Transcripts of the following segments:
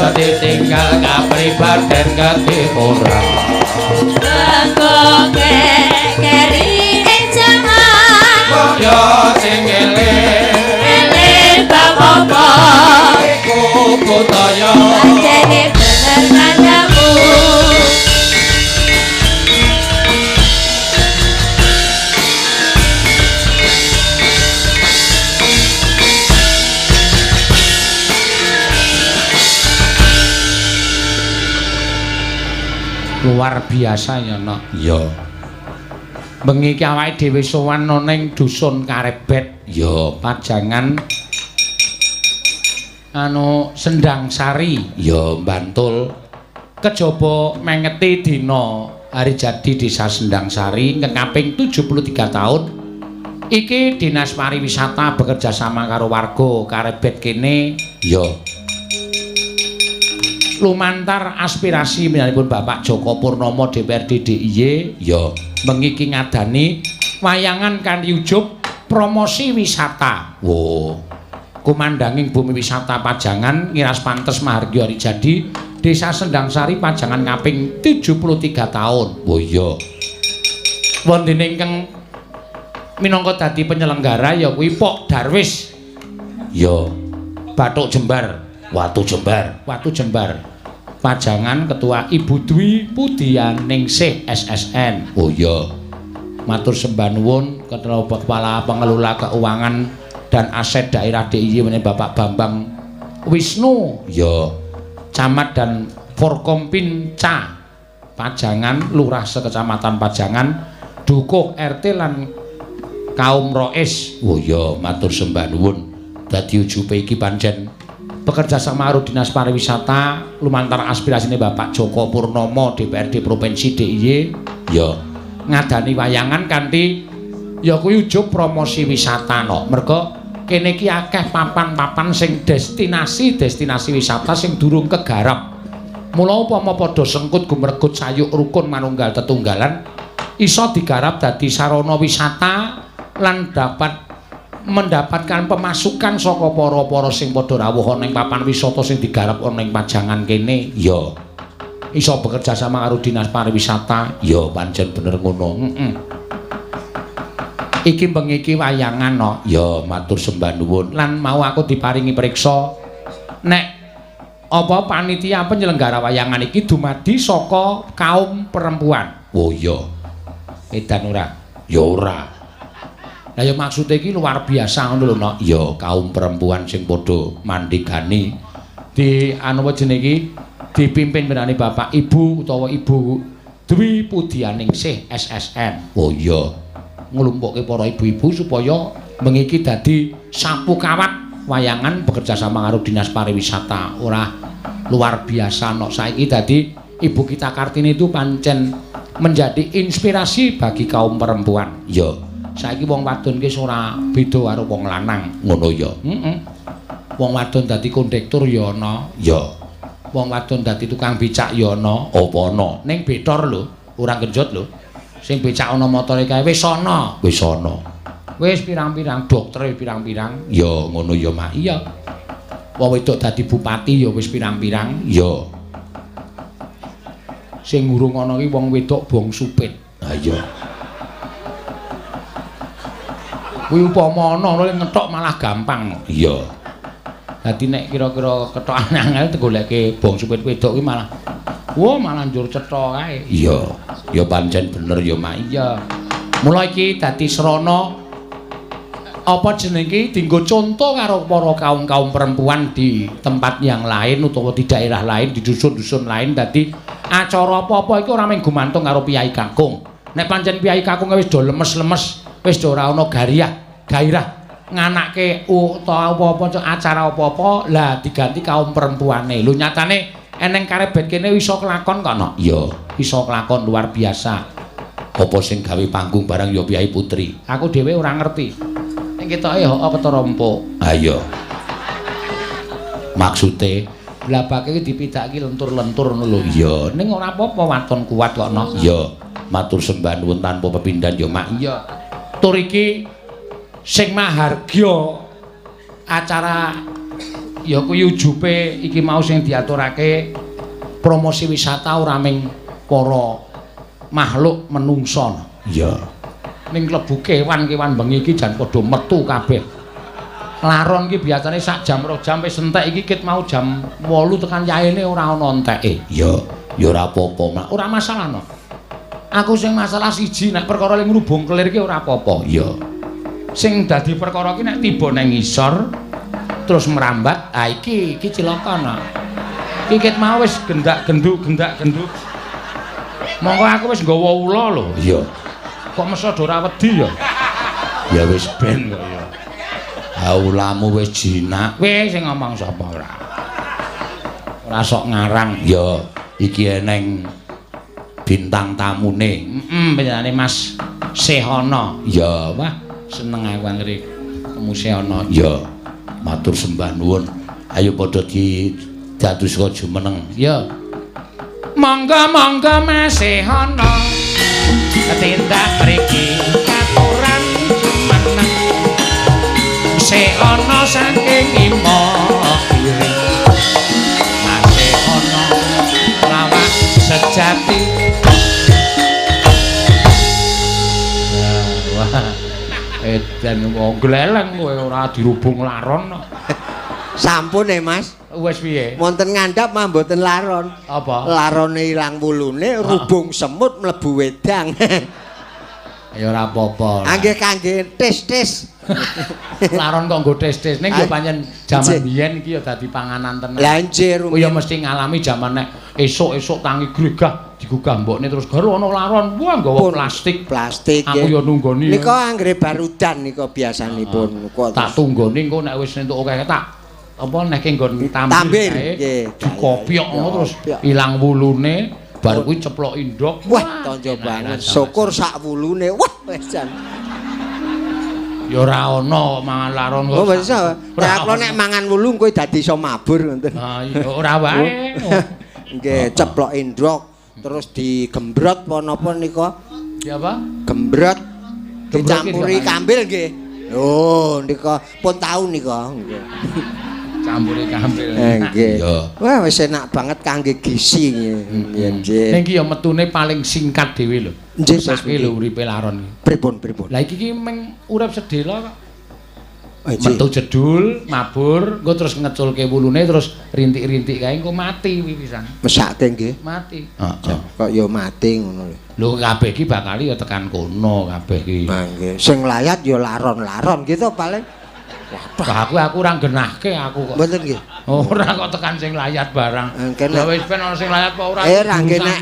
Aja ditinggal kapribaden ketimuran. Tenggo keri ing jaman kaya sing eling eling bab apa iku budaya. Pancene bener kandamu. Luar biasa ya, Nok. Iya. Bengi iki awake dhewe sowan ana ning dusun Karebet. Ya, Pajangan anu Sendangsari. Ya, Bantul. Kejaba mengeti dina hari jadi Desa Sendangsari ingkang kaping 73 taun. Iki Dinas Pariwisata bekerja sama karo warga Karebet kene. Ya. Lumantar aspirasi minanipun Bapak Joko Purnomo DPRD DIY ya bengi iki ngadani wayangan kanthi ujub promosi wisata. Wo. Kumandanging bumi wisata Pajangan ngiras pantes mahargya hari jadi Desa Sendangsari Pajangan kaping 73 taun. Wo iya. Wonten ingkang minangka dadi penyelenggara ya kuwi Pok Darwis. Ya. Bathuk Jembar, Watu Jembar, Watu Jembar. Pajangan Ketua Ibu Dwi Pudianingsih SSN. Oh iya. Matur sembah nuwun Ketua Kepala Pengelola Keuangan dan Aset Daerah DIY menika Bapak Bambang Wisnu. Ya. Camat dan Forkompinca Pajangan, Lurah Sekecamatan Pajangan, Dukuh RT lan kaum Rois. Oh iya, matur sembah nuwun. Dadi ujube iki pancen bekerja sama karo Dinas Pariwisata lumantar aspirasine Bapak Joko Purnomo DPRD Provinsi DIY ya ngadani wayangan kanthi ya kuwi ujub promosi wisata no. Merga kene iki akeh papan-papan sing destinasi-destinasi wisata sing durung kegarap. Mula upama padha sengkut gumregut sayuk rukun manunggal tetunggalan iso digarap dadi sarana wisata lan dapat mendapatkan pemasukan saka para-para sing padha rawuh ana ing papan wisata sing digarap ana ing Pajangan kene. Ya. Iso bekerja sama karo Dinas Pariwisata. Ya, pancen bener ngono. Heeh. Iki bengi iki wayangan no. Ya, matur sembah nuwun. Lan mau aku diparingi priksa nek apa panitia penyelenggara wayangan iki dumadi saka kaum perempuan. Oh iya. Edan ora? Ya ora. Lah ya maksude iki luar biasa ngono lho, Nok. Ya kaum perempuan sing padha mandhegani di anu apa jenenge iki dipimpin penane Bapak Ibu utawa Ibu Dwi Pudianingsih SSN. Oh iya. Nglumpukke para ibu-ibu supaya bengi iki dadi sapu kawat wayangan bekerja sama karo Dinas Pariwisata. Ora luar biasa, Nok. Saiki dadi Ibu kita Kartini itu pancen menjadi inspirasi bagi kaum perempuan. Ya. Saiki wong wadon ki ora beda karo wong lanang, ngono ya. Heeh. Wong wadon dadi kondektur ya ana. Ya. Wong wadon dadi tukang becak ya ana. Apa ana? Ning betor lho, ora genjot lho. Sing becak ana motore kae wis ana. Wis ana. Wis pirang-pirang dokter pirang-pirang. Ya ngono ya, Mak. Iya. Wong wedok dadi bupati ya wis pirang-pirang. Ya. Sing urung ana ki wong wedok bong supit. Ha iya. Kuwi upama ana ngetok malah gampang. Iya. Dadi nek kira-kira ketokan angel goleke bong supit wedok kuwi malah wah malah njur cetha kae. Iya. Ya pancen bener ya, Mak. Iya. Mula iki dadi srana apa jenenge iki dienggo conto karo para kaum-kaum perempuan di tempat yang lain utawa di daerah lain, di dusun-dusun lain. Dadi acara apa-apa iki ora mung gumantung karo piyai kakung. Nek pancen piyai kakung wis do lemes-lemes, wis do ora ana gairah nganake utawa apa-apa acara apa-apa, lah diganti kaum perempuane. Lho nyatane eneng Karebet kene iso kelakon kok, Nok. Iya, iso kelakon luar biasa. Apa sing gawe panggung barang ya piyai putri. Aku dhewe ora ngerti. Ning ketoke hok ketara empuk. Ha iya. Maksude blabake iki dipidaki lentur-lentur ngono lho. Iya, ning ora apa-apa waton kuat kok, Nok. Iya. Matur sembah nuwun tanpa pepindhan ya, Mak. Iya. Tur iki sing mahargya acara Ya kuwi ujube iki mau sing diaturake promosi wisata ora ming para makhluk menungsa. Iya. Ning klebu kewan-kewan bengi iki jan padha metu kabeh. Laron iki biasane sak jam 2 jam wis entek, iki ket mau jam 8 tekan yaene ora ana enteke. Iya, ya ora apa-apa, ora masalah no. Aku sing masalah siji nek perkara ling ngrubung kelir iki ora apa-apa. Iya. Sing dadi perkara iki nek tiba nang ngisor terus merambat, ah iki cilaka no. Iki ket mau wis gendak-genduk gendak-genduk. Monggo aku wis nggawa ula lho. Iya. Kok meso do ora wedi ya? Ya wis ben kok ya. Ha ulamu wis jinak. Wis sing ngomong sapa ora? Ora sok ngarang. Ya iki eneng bintang tamune. Heeh, panjenengane Mas Sehono. Ya, wah seneng aku anggere ketemu Sehono. Ya, matur sembah nuwun. Ayo padha didados jumeneng. Ya. Monggo-monggo Mas Sehono. Tindak mriki katuran jumeneng. Sehono saking Imogiri. Mas Sehono lawak sejati. Wah, edan wong gleleng kowe ora dirubung laron. Sampun e Mas. Wis piye? Wonten ngandhap mah mboten laron. Apa? Larone ilang wulune, rubung semut mlebu wedang. Ya ora apa-apa. Nggih kangge tis-tis. Laron kok nggo tis-tis ning yo pancen jaman biyen iki ya dadi panganan tenan. Lah nggih. Kowe ya mesti ngalami jaman nek esuk-esuk tangi gregah digugah mbokne terus garo ana laron. Wah nggawa plastik. Plastik. Aku ya nunggoni. Nika anggere barudan nika biasanipun. Tak tunggoni engko nek wis entuk akeh tak apa nek nggon tambir kae dikopiok ngono terus ilang wulune bar kuwi ceplok indok. Wah tonjo banget. Syukur sak wulune. Wah wis jan. Ya ora ana mangan laron kok. Oh wis iso. Lah kula nek mangan wulu kowe dadi iso mabur ngoten. Ha iya ora wae. Nggih ceplok indok terus digembrot apa napa nika? Ya apa? Gembrot dicampuri kambil nggih. Oh nika pun tau nika nggih. Campuri kambil. Nggih. Wah wis enak banget kangge gizi nggih. Nggih. Ning iki ya metune paling singkat dhewe lho. Nggih, saiki lho uripe laron iki. Pripun pripun. Lah iki ki meng urip sedhela kok. Metu jedul, mabur, engko terus ngeculke wulune terus rintik-rintik kae engko mati kuwi pisan. Mesake nggih. Mati. Heeh. Kok ya mati ngono lho. Lho kabeh iki bakal ya tekan kono kabeh iki. Ha nggih. Sing layat ya laron-laron gitu paling. Wah, aku ora nggenahke aku kok. Mboten nggih. Ora kok tekan sing layat barang. Lah wis ben ana sing layat apa ora? Ra nggih nek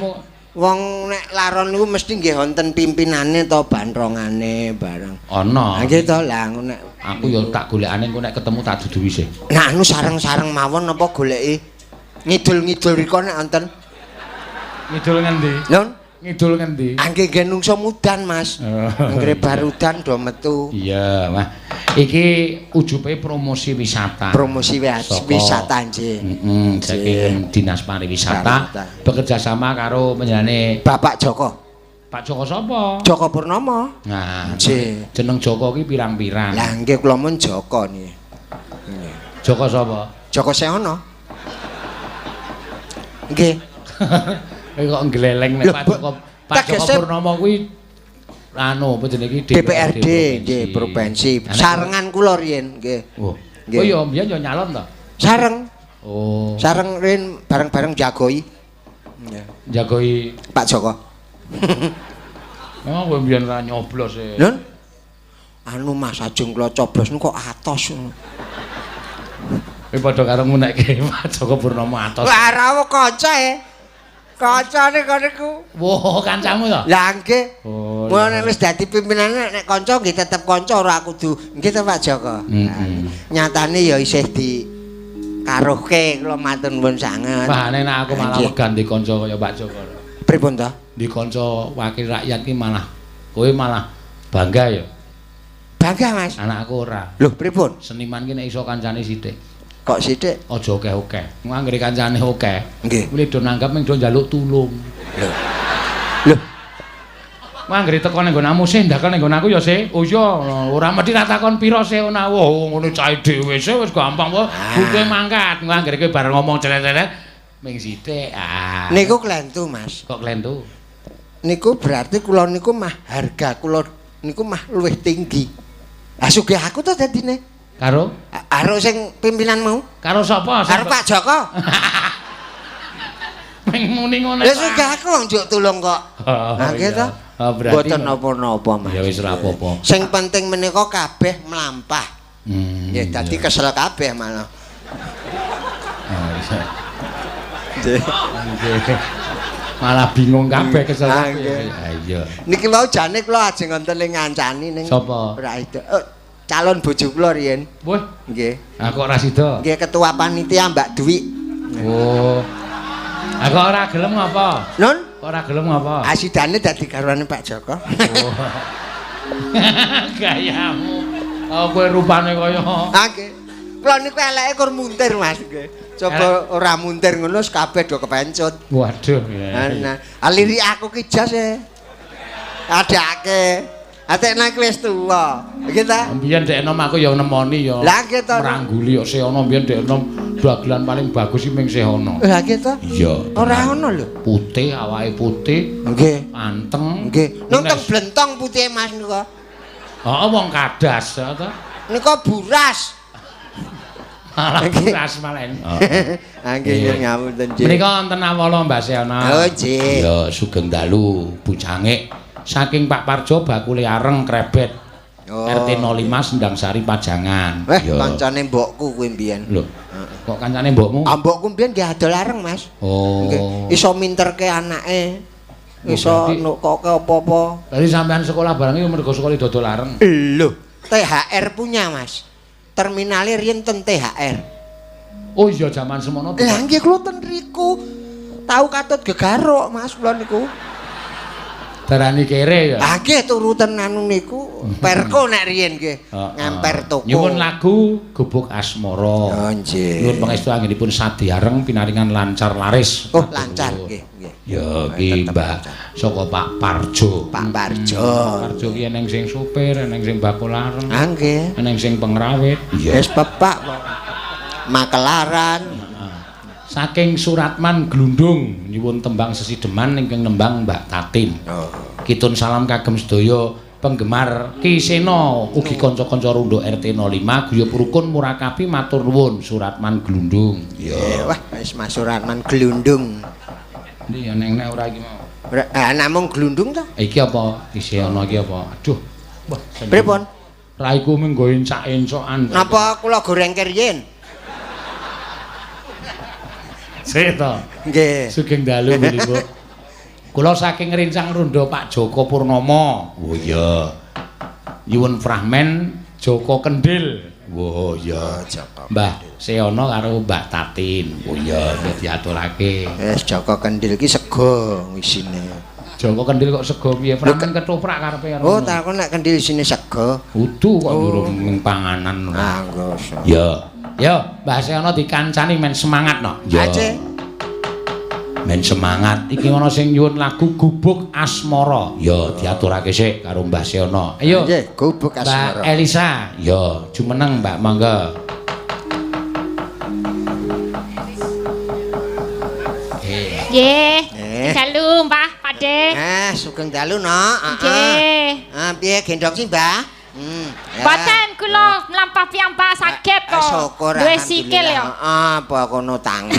wong nek laron niku mesti nggih wonten pimpinane to bantrongane barang. Ana. Ha nggih to lah nek aku ya tak golekane engko nek ketemu tak duduhi sih. Nah anu sareng-sareng mawon napa goleki ngidul-ngidul riko nek wonten. Ngidul ngendi? Lho, ngidul ngendi? Nggih nggih nungso mudan, Mas. Anggere barudan do metu. Iya, wah. Iki ujube promosi wisata. Promosi wisata nggih. Heeh, saking Dinas Pariwisata bekerja sama karo penjenengane Bapak Joko. Pak Joko sapa? Joko Purnomo. Nah, nggih. Jeneng Joko ki pirang-pirang. Lah nggih kula mun Joko niki. Joko sapa? Joko Sehono. Nggih. Kok ngleleng nek Pak Joko Pak Joko Purnomo kuwi anu apa jenenge iki DPRD nggih provinsi. Sarengan kula riyen nggih. Oh. Oh iya mbiyen yo nyalon to? Sareng. Oh. Sareng riyen bareng-bareng jagoi. Nggih. Jagoi Pak Joko. Oh, kowe mbiyen ora nyoblos e. Lho. Anu Mas ajeng kula coblos niku kok atos. Kowe padha karo ngunekke Pak Joko Purnomo atos. Wah, ora kanca e. Kancane kok niku. Wah, kancamu to? Lah nggih. Oh. Mun nek wis dadi pimpinane nek kanca nggih tetep kanca ora kudu nggih to Pak Joko. Nyatane ya isih di karuhke kula matur nuwun sanget. Wah, nek aku malah wegan di kanca kaya Pak Joko. Pripun to? Di kanca wakil rakyat ki malah kowe malah bangga ya. Bangga, Mas. Anakku ora. Lho, pripun? Seniman ki nek iso kancane sithik. Kok sithik? Aja akeh-akeh. Anggere kancane akeh. Nggih. Kuwi do nanggap mung do njaluk tulung. Lho. Lho. Anggere teko ning nggon amu sih ndakal ning nggon aku ya sih. Oh iya, ora mesti ra takon pira sih ngono. Oh ngono cahe dhewe sih wis gampang wae. Butuhe mangkat. Anggere kowe bareng ngomong celet-celet ming sithik. Ah. Niku klentu, Mas. Kok klentu? Niku berarti kula niku mah harga kula niku mah luwih tinggi. Ah sugih aku to dadine. Karo? Karo sing pimpinan mau. Karo sapa? Karo Pak Joko. Ming muni ngono. Lah sugih aku wong njuk tulung kok. Lah nggih to. Mboten napa-napa, Mas. Ya wis ora apa-apa. Sing penting menika kabeh mlampah. Nggih, dadi kesel kabeh malah. Oh iya. Nggih. Malah bingung kabeh kesel kabeh. Ha iya. Niki wau jane kula ajeng wonten ing ngancani ning sapa? Ora itu. Calon bojo kula riyen. Wah, nggih. Ah kok ora sida? Nggih, ketua panitia Mbak Dwi. Oh. Ah kok ora gelem ngapa? Nun? Kok ora gelem ngapa? Asidane dadi garwane Pak Joko. Oh. Gayamu. Oh kowe rupane kaya. Ah nggih. Kula niku eleke kur muntir, Mas nggih. Coba ora muntir ngono wis kabeh do kepencut. Waduh. Nah, lirik aku ki jas e. Adake. Atek nek wis tuwa. Nggih ta? Mbiyen dek enom aku ya nemoni ya. Lah nggih to. Mrangguli kok sih ana mbiyen dek enom dagelan paling bagus iki ming sih ana. Lah nggih to? Iya. Ora ana lho. Putih awake putih. Nggih. Anteng. Nggih. Nang teng blentong putih Mas nika. Heeh wong kadas ya ta. Nika buras. Malah buras malah. Ah nggih ngapunten nggih. Menika wonten awala Mbah Sena. Oh nggih. Ya sugeng dalu Bu Cangik. Saking Pak Parjo bakule areng krebet. Oh. RT 05 Sendangsari Pajangan. Weh, kancane mbokku kuwi mbiyen. Lho, kok kancane mbokmu? Ah mbokku mbiyen nggih adol areng, Mas. Oh. Nggih, iso minterke anake. Iso nukoke apa-apa. Dadi sampean sekolah bareng iki mergo sekolah dodol areng. Lho, THR punya, Mas. Terminale riyen ten THR. Oh iya jaman semono. Lah nggih kula ten riku. Tau katut gegaruk, Mas, kula niku. Darani kere ya. Ah nggih turuten anu niku perko nek riyen nggih. Ngamper toko. Nyuwun lagu Gubuk Asmara. Oh nggih. Nyuwun pangestu anggenipun sadi areng pinaringan lancar laris. Oh lancar nggih nggih. Ya ki Mbah saka Pak Parjo. Pak Parjo. Parjo ki eneng sing supir, eneng sing bakul areng. Ah nggih. Eneng sing pengrawit. Iya. Wis pepak kok. Makelaran. Saking Suratman Glundung nyuwun tembang sesideman ingkang nembang Mbak Tatin. Oh. Kitun salam kagem sedaya penggemar Ki Sena ugi kanca-kanca runduk RT 05 guyub rukun murakabi matur nuwun Suratman Glundung. Iya. Wah, wis Mas Suratman Glundung. Ndi ya neng nek ora iki mau. Ah namung Glundung to? Iki apa? Isih ana iki apa? Aduh. Wah, pripun? Raiku mung nggo encak-encokan. Napa kula goreng riyen? Sik to. Nggih. Sugeng dalu Ibu. Kula saking Rincang Runda Pak Joko Purnomo. Oh iya. Nyuwun fragmen Joko Kendil. Oh iya, Joko. Mbah Seono karo Mbah Tatin. Oh iya, diaturake. Wis Joko Kendil ki sego isine. Joko Kendil kok sego piye? Fragmen ketoprak karepe karo. Oh, ta aku nek kendil isine sego. Udu kok durung ning panganan. Ah, nggih. Ya. Yo, Mbah Seono dikancani men semangat no. Yo. Men semangat. Iki ana sing nyuwun lagu Gubuk Asmara. Yo, diaturake sik karo Mbah Seono. Ayo. Nggih, Gubuk Asmara. Mbak Elisa. Yo, jumeneng Mbak monggo. Nggih. Dalu, Mbah, Pakde. Eh, sugeng dalu, no. Nggih. Ah, piye gendong sih, Mbah? Boten kula mlampah piyambak saged kok. Syukur duwe sikil ya. Heeh, apa kono tangan.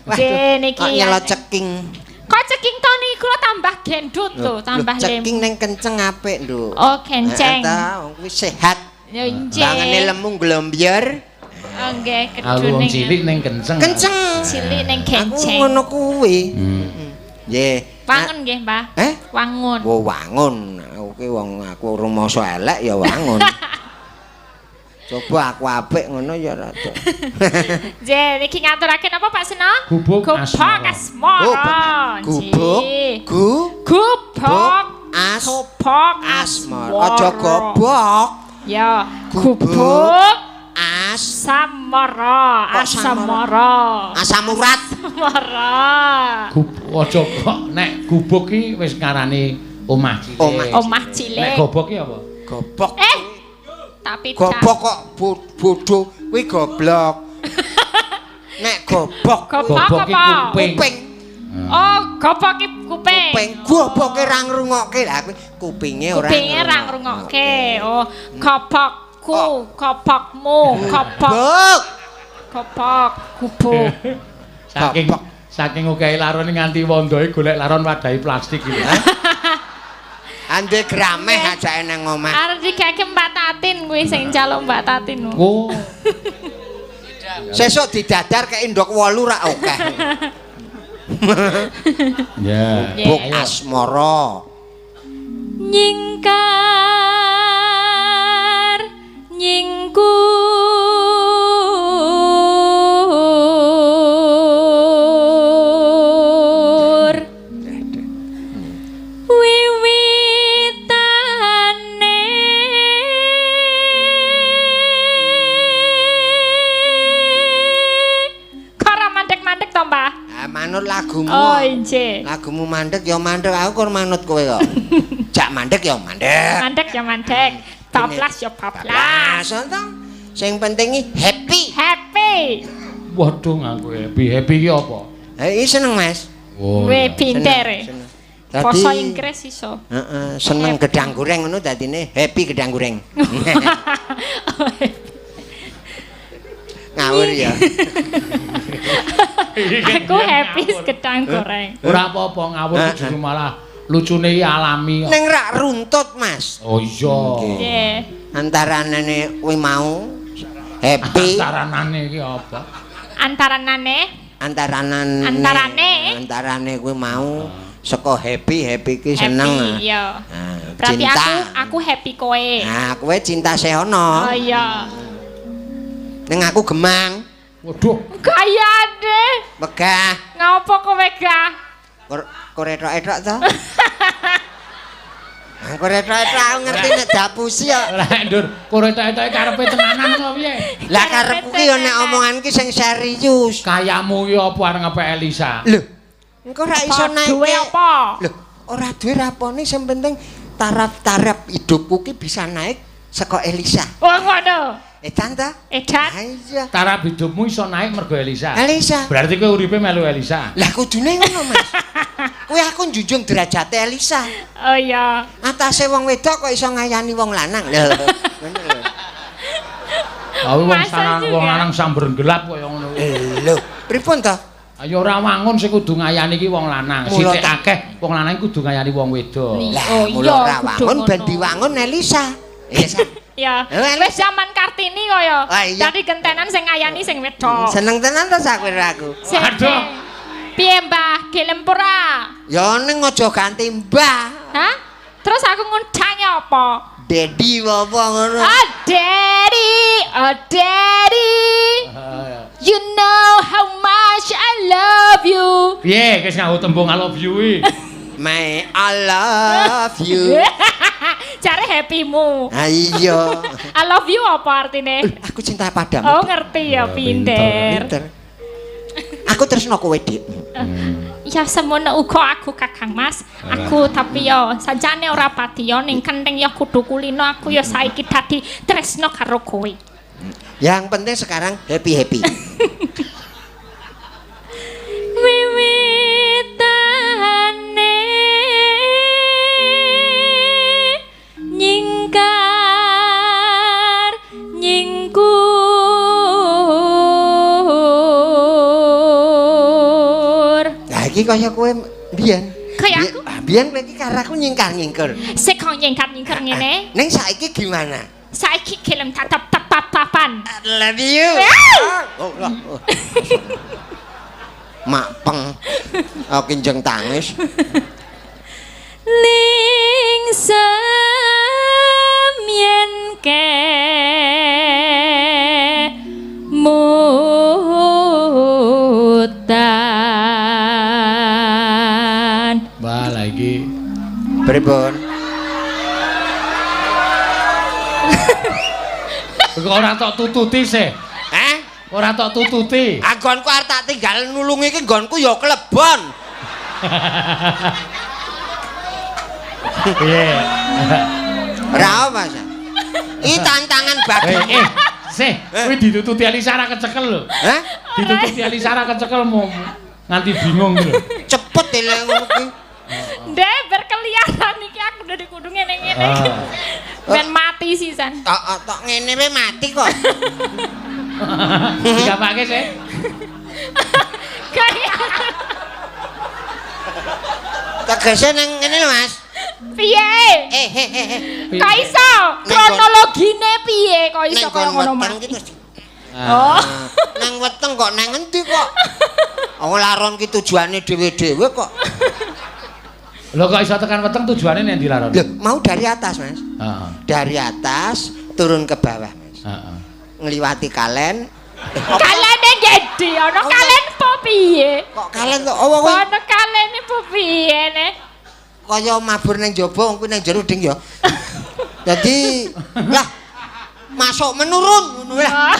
Nggih niki. Kok nyelo ceking. Kok ceking to niki kula tambah gendut lho, tambah lem. Ceking ning kenceng apik, Nduk. Oh, kenceng. Heeh ta, wong kuwi sehat. Ya nggih. Bangane lemu glombyur. Oh nggih, kedune. Aku wong cilik ning kenceng. Kenceng. Cilik ning kenceng. Aku ngono kuwi. Nggih. Wangun nggih, Mbah. Eh? Wangun. Wo wangun. Aku wong aku rumangsa elek ya wangun. Coba aku apik ngono ya rada. Nggih, niki ngaturake napa Pak Seno? Gubuk Asmara. Asmara. Gubuk Gubuk Asmara. Aja gobok. Ya, gubuk As Samara, Asamara. Asam urat. Samara. Aja kok nek gubuk ki wis ngarani omah cilik. Omah cilik. Nek gobok ki apa? Gobok. Tapi gobok kok bodoh kuwi goblok. Nek gobok gobok ki kuping. Kuping. Oh, gobok ki kuping. Kuping goboke ra ngrungokke lah kuwi kupinge ora. Kupinge ra ngrungokke. Oh, gobokku, gobokmu, gobok. Gobok, gubuk. Saking okehe larone nganti wondoe golek laron wadahi plastik iki. Ande grameh ajake nang omah. Arep dikeke Mbak Tatin kuwi sing njaluk Mbak Tatin. Oh. Sesuk didadar kek endhok 8 rak akeh. Ya. Buk asmara. Nyingkar nyingkur wiwitane kok ora mandek-mandek to, Mbah? Manut lagumu. Oh, injih. Lagumu mandek ya mandek, aku kur manut kowe kok. Jak mandek ya mandek. Mandek ya mandek. Bablas ya bablas. Sing penting iki happy. Happy. Waduh ngaku happy. Happy iki apa? Iki seneng, Mas. Oh. Kowe pinter. Basa Inggris iso. Heeh, seneng gedang goreng ngono dadine happy gedang goreng. Ngawur ya. Aku happy gedang goreng. Ora apa-apa ngawur justru malah lucune iki alami. Ning rak runtut, Mas. Oh iya. Nggih. Antaranane kuwi mau happy. Antaranane iki apa? Antaranane? Antaranane. Antarane. Antarane kuwi mau saka happy, happy iki seneng. Iya. Berarti aku happy kowe. Nah, kowe cinta sehono. Oh iya. Ning aku gemang. Waduh. Kayane. Megah. Ngopo kowe gah? Kok etok-etok to? Kok etok-etok aku ngerti nek dapusi kok. Ora ndur, kok etok-etoke karepe tenanan kok piye? Lah karepku ki ya nek omongan ki sing serius. Kayamu ki apa arep ngepek Elisa? Lho, engko ora iso naik. Duwe apa? Lho, ora duwe rapone sing penting taraf-taraf hidupku ki bisa naik saka Elisa. Oh ngono. Edan ta? Edan. Iya. Taraf hidupmu iso naik mergo Elisa. Elisa. Berarti kowe uripe melu Elisa. Lah kudune ngono, Mas. Kowe aku njunjung derajate Elisa. Oh iya. Atase wong wedok kok iso ngayani wong lanang. Lho, ngono lho. Awe wong lanang, wong lanang samber gelap kaya ngono. Lho, pripun to? Ayo ora wangun sing kudu ngayani iki wong lanang. Sithik akeh wong lanang kudu ngayani wong wedok. Lah, mula ora wangun ben diwangun Elisa. Elisa. Ya, wis zaman Kartini kaya. Dadi gentenan sing ngayani sing wedok. Seneng tenan to sak aku. Aduh. Piye Mbah, gelem ora? Ya ning aja ganti Mbah. Hah? Terus aku ngundange apa? Dedi apa ngono? Oh Daddy, oh Daddy. You know how much I love you. Piye wis nganggo tembung I love you iki? May I love you. Cari happymu. Ah iya. I love you apa artine? Aku cinta padamu. Oh ngerti ya, pinter. Pinter. Aku tresno kowe, Dik. Ya semono uga aku Kakang Mas. Aku tapi ya sajane ora pati ya ning kenting ya kudu kulino aku ya saiki dadi tresno karo kowe. Yang penting sekarang happy-happy. Wiwitane nyingkar nyingkur Lah iki kaya kowe mbiyen. Kaya aku? Mbiyen kowe iki karo aku nyingkar-nyingkur. Sik kok nyingkar-nyingkur ngene. Ning saiki gimana? Saiki gelem tatap tap-tapan. I love you. Oh, oh. Makpeng. Aku kinjeng tangis. Ling semyen ke mutan. Wah, lah iki pripun? Kok ora tok tututi sih? Heh? Ora tok tututi. Anggonku arep tak tinggal nulungi iki nggonku ya klebon. Piye? Ora Mas. Iki tantangan bagi. Sih, kuwi ditututi Elisa ora kecekel lho. Hah? Ditututi Elisa ora kecekel mau nganti bingung lho. Cepet lek ngono kuwi. Ndek berkeliaran iki aku dari kudu ngene-ngene iki. Ben mati sisan. Tok tok ngene wae mati kok. Digapake sih. Kayak tegese nang ngene lho Mas. Piye? Kok iso? Kronologine piye kok iso kaya ngono Mas? Oh. Nang weteng kok nang endi kok? Wong laron ki tujuane dhewe-dhewe kok. Lho kok iso tekan weteng tujuane nang ndi laron? Lho, mau dari atas, Mas. Heeh. Dari atas turun ke bawah, Mas. Heeh. Ngliwati kalen. Kalene ngendi? Ana kalen po piye? Kok kalen kok opo kuwi? Ana kalene po piye ne? Kaya mabur nang jaba wong kuwi nang jero ding ya. Dadi lah masuk menurun ngono lah.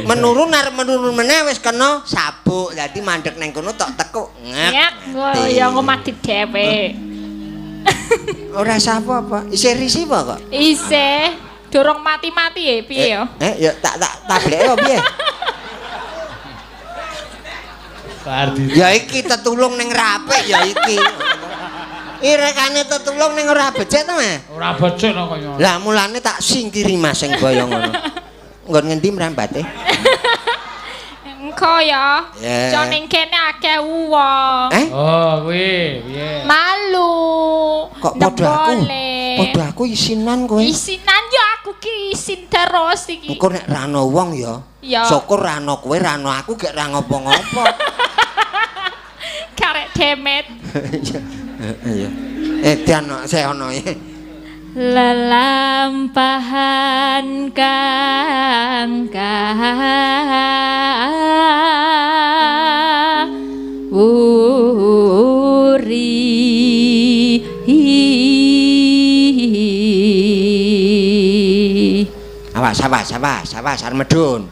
Menurun arep menurun meneh wis kena sabuk. Dadi mandek nang kono tok tekuk. Ngek. Ya engko mati dhewe. Ora sah apa-apa. Isih risi apa kok? Isih. Durung mati-mati ya piye ya? Ya tak tableke apa piye? Ya iki tetulung ning rapik ya iki. Irekane tetulung ning ora becik to, Mas? Ora becik no kaya. Lah mulane tak singkiri Mas sing boyo ngono. Nggon ngendi mrambate? Engko ya. Jo ning kene akeh wong. Oh, kuwi piye? Malu. Kok padha aku? Padha aku isinan kowe. Isinan ya aku ki isin terus iki. Engko nek ra ana wong ya. Syukur ra ana kowe, ra ana aku gek ra ngopo-ngopo. Karek demet. Iya. Edan saya ono. Lelampahan kang uri. Awas awas awas awas arep medun.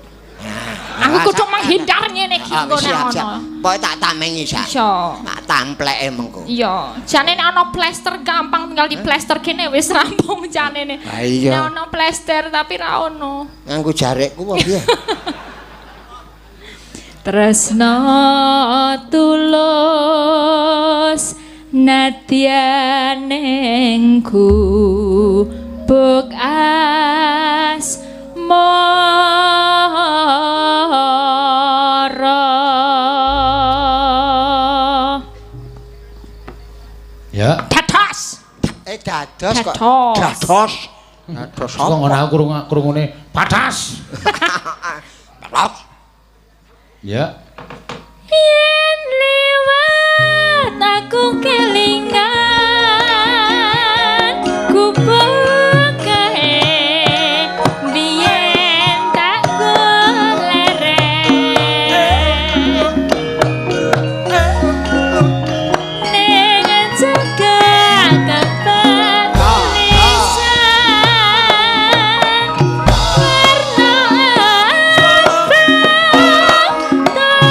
Aku kudu menghindar ngene iki engko nek ana. Pokoke tak tamengi sak. Iya. Tak tampleke mengko. Iya. Jane nek ana plester gampang tinggal di plester kene wis rampung jane ne. Nek ana plester tapi ra ono. Nganggo jarekku apa piye? Tresno tulus nadyan ning gubuk asmara. Ya. Dados. Dados kok. Dados. Dados. Kok ngono aku krungune patas. Patas. Ya. Yen liwat aku kelingan gubuk kae biyen tak goleren ning cegah kapan lisan warna abang.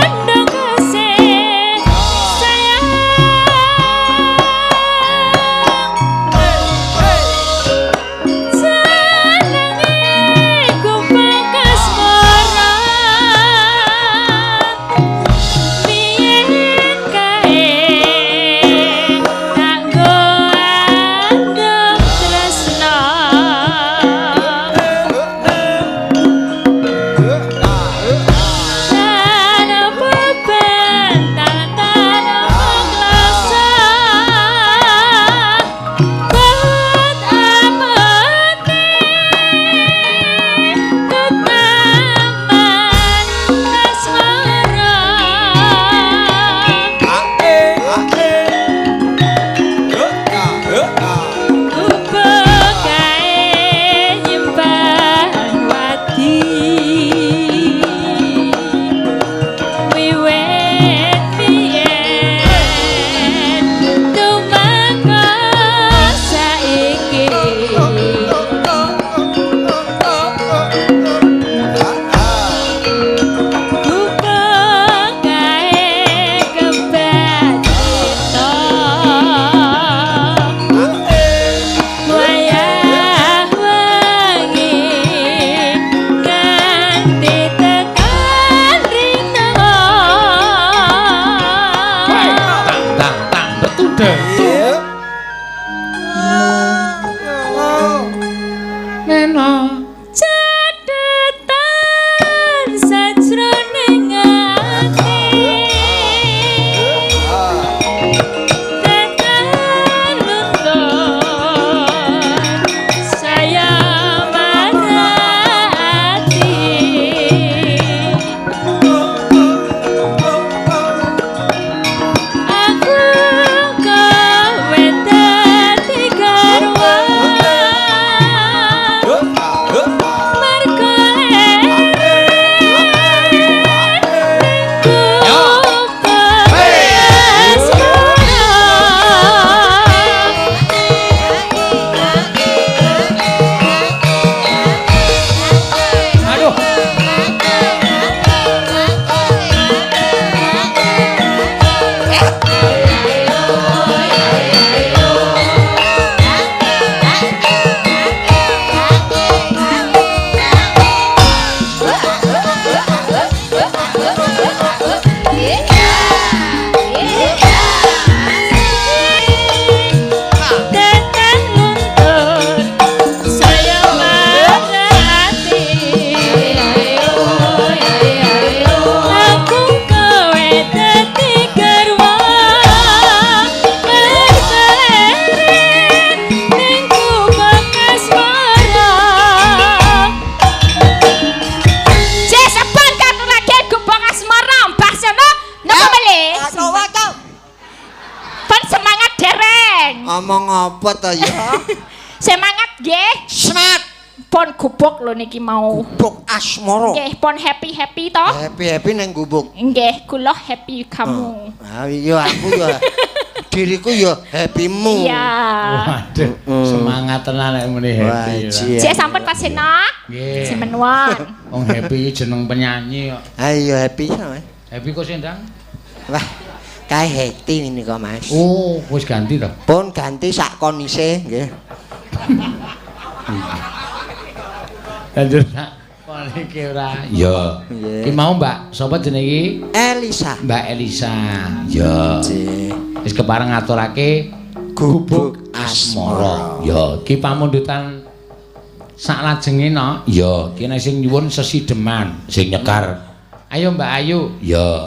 Cedhet. Neno Cedetan sajroning ati. Tekan luntur saya marati. Aku kowe dadi garwa. Mergo Aduh. Tekan luntur saya marati. Aku kowe dadi garwa. Mergo ning gubuk asmara. Jesepan katurake gubuk asmara Mbah Sono napa melih? Waca. Pun semangat dereng. Omong apa to ya? Semangat nggih. Semangat. Pun gubuk lho niki mau. Gubuk asmara. Nggih, pun happy-happy to. Happy-happy nang gubuk. Nggih, kula happy kamu. Ah iya aku ya. Diriku ya happymu. Iya. Waduh, semangat tenan nek muni happy. Wah, iya. Cek sampun Pak Seno. Nggih. Semenuan. Wong happy jeneng penyanyi kok. Ayo happy sama. Happy kok sendang? Wah, kae happy ngene kok Mas. Oh, wis ganti to. Pun ganti sak konise nggih. Lanjut sak konike ora. Ya. Nggih. Ki mau Mbak, sapa jenenge iki? Elisa. Mbak Elisa. Ya. Nggih. Wis kepareng ngaturake Gubuk Asmara. Ya, ki pamundutan saklajenge no. Ya, ki nek sing nyuwun sesideman sing nyekar. Ayo Mbak Ayu. Ya.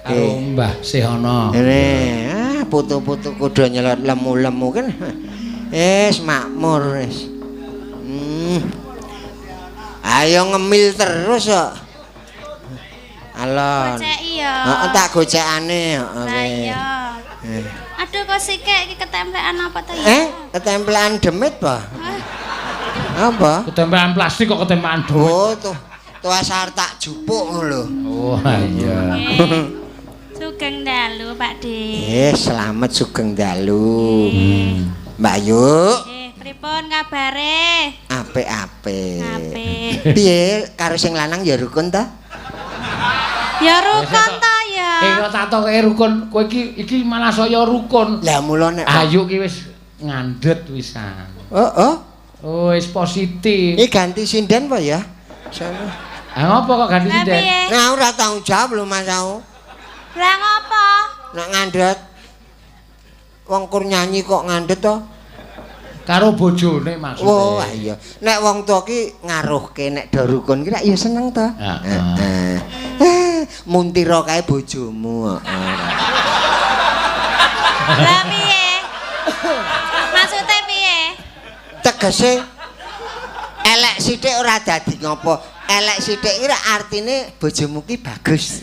Karo Mbah Sehana. Ngene, ah putu-putu kudu nyelot lemu-lemu kan. Wis makmur wis. Ayo ngemil terus kok. Alon. Goceki ya. Heeh, tak gocekane, heeh. Lah iya. Aduh kok sikik iki ketemplekan apa to ya? Ketemplekan demit apa? Apa? Ketempelan plastik kok ketempelan demit. Oh, tuh. Tuas arep tak jupuk ngono lho. Oh, iya. Nggih. Sugeng dalu, Pak De. Selamat sugeng dalu. Mbak Yu, Nggih, pripun kabare? Apik-apik. Apik. Piye karo sing lanang ya rukun ta? Ya rukun ta ya. Kok tak toke rukun, kowe iki iki malah saya rukun. Lah mula nek Ayu ki wis ngandhet wisan. Oh, oh. Oh, wis positif. Iki ganti sinden apa ya? Sono. Ah ngopo kok ganti Lah sinden? piye? Nah, ora tanggung jawab lho Mas aku. Lah ngopo? Nek ngandhet wong kur nyanyi kok ngandhet to? Karo bojone maksudnya. Oh, iya. Nek wong tuwa ki ngaruhke nek do rukun ki rak ya seneng to. Heeh. Heeh. Muntira kae bojomu. Heeh. Lah piye? Maksude piye? Tegese elek sithik ora dadi ngopo. Elek sithik ki rak artine bojomu ki bagus.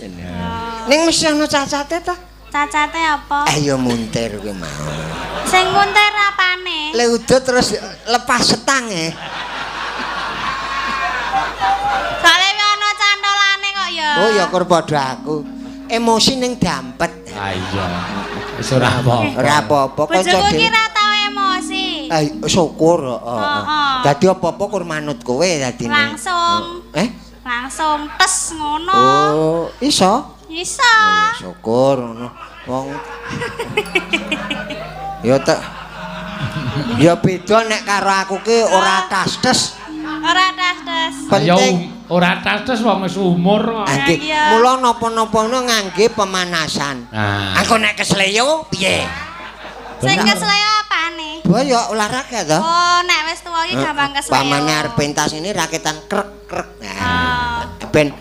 Ning mesti ana cacate to. Cacate apa? Ayo muntir kuwi mau. Sing muntir apane? Le udut terus lepas setang e. Soale ana cantolane kok ya. Oh ya kur padha aku. Emosi ning dampet. Ah iya. Wis ora apa-apa. Ora apa-apa kanca Bojoku ki dhewe. ora tau emosi. Syukur heeh. Heeh. Dadi apa-apa kur manut kowe dadine. Langsung. Langsung tes ngono. Oh, iso? Iso. Syukur ngono. Wong ya tak ya beda nek karo aku ki ora tas-tes. Ora tas-tes. Ya Penting. Ora tates wong wis umur kok. Nggih. Mula napa-napa ngangge pemanasan. Nah. Aku nek kesleyo piye? Sing kesleyo apane? Boyok olahraga to. Oh, nek wis tuwa iki gampang kesleyo. Pamane arep pentas ini rakitan krek-krek. Nah, ben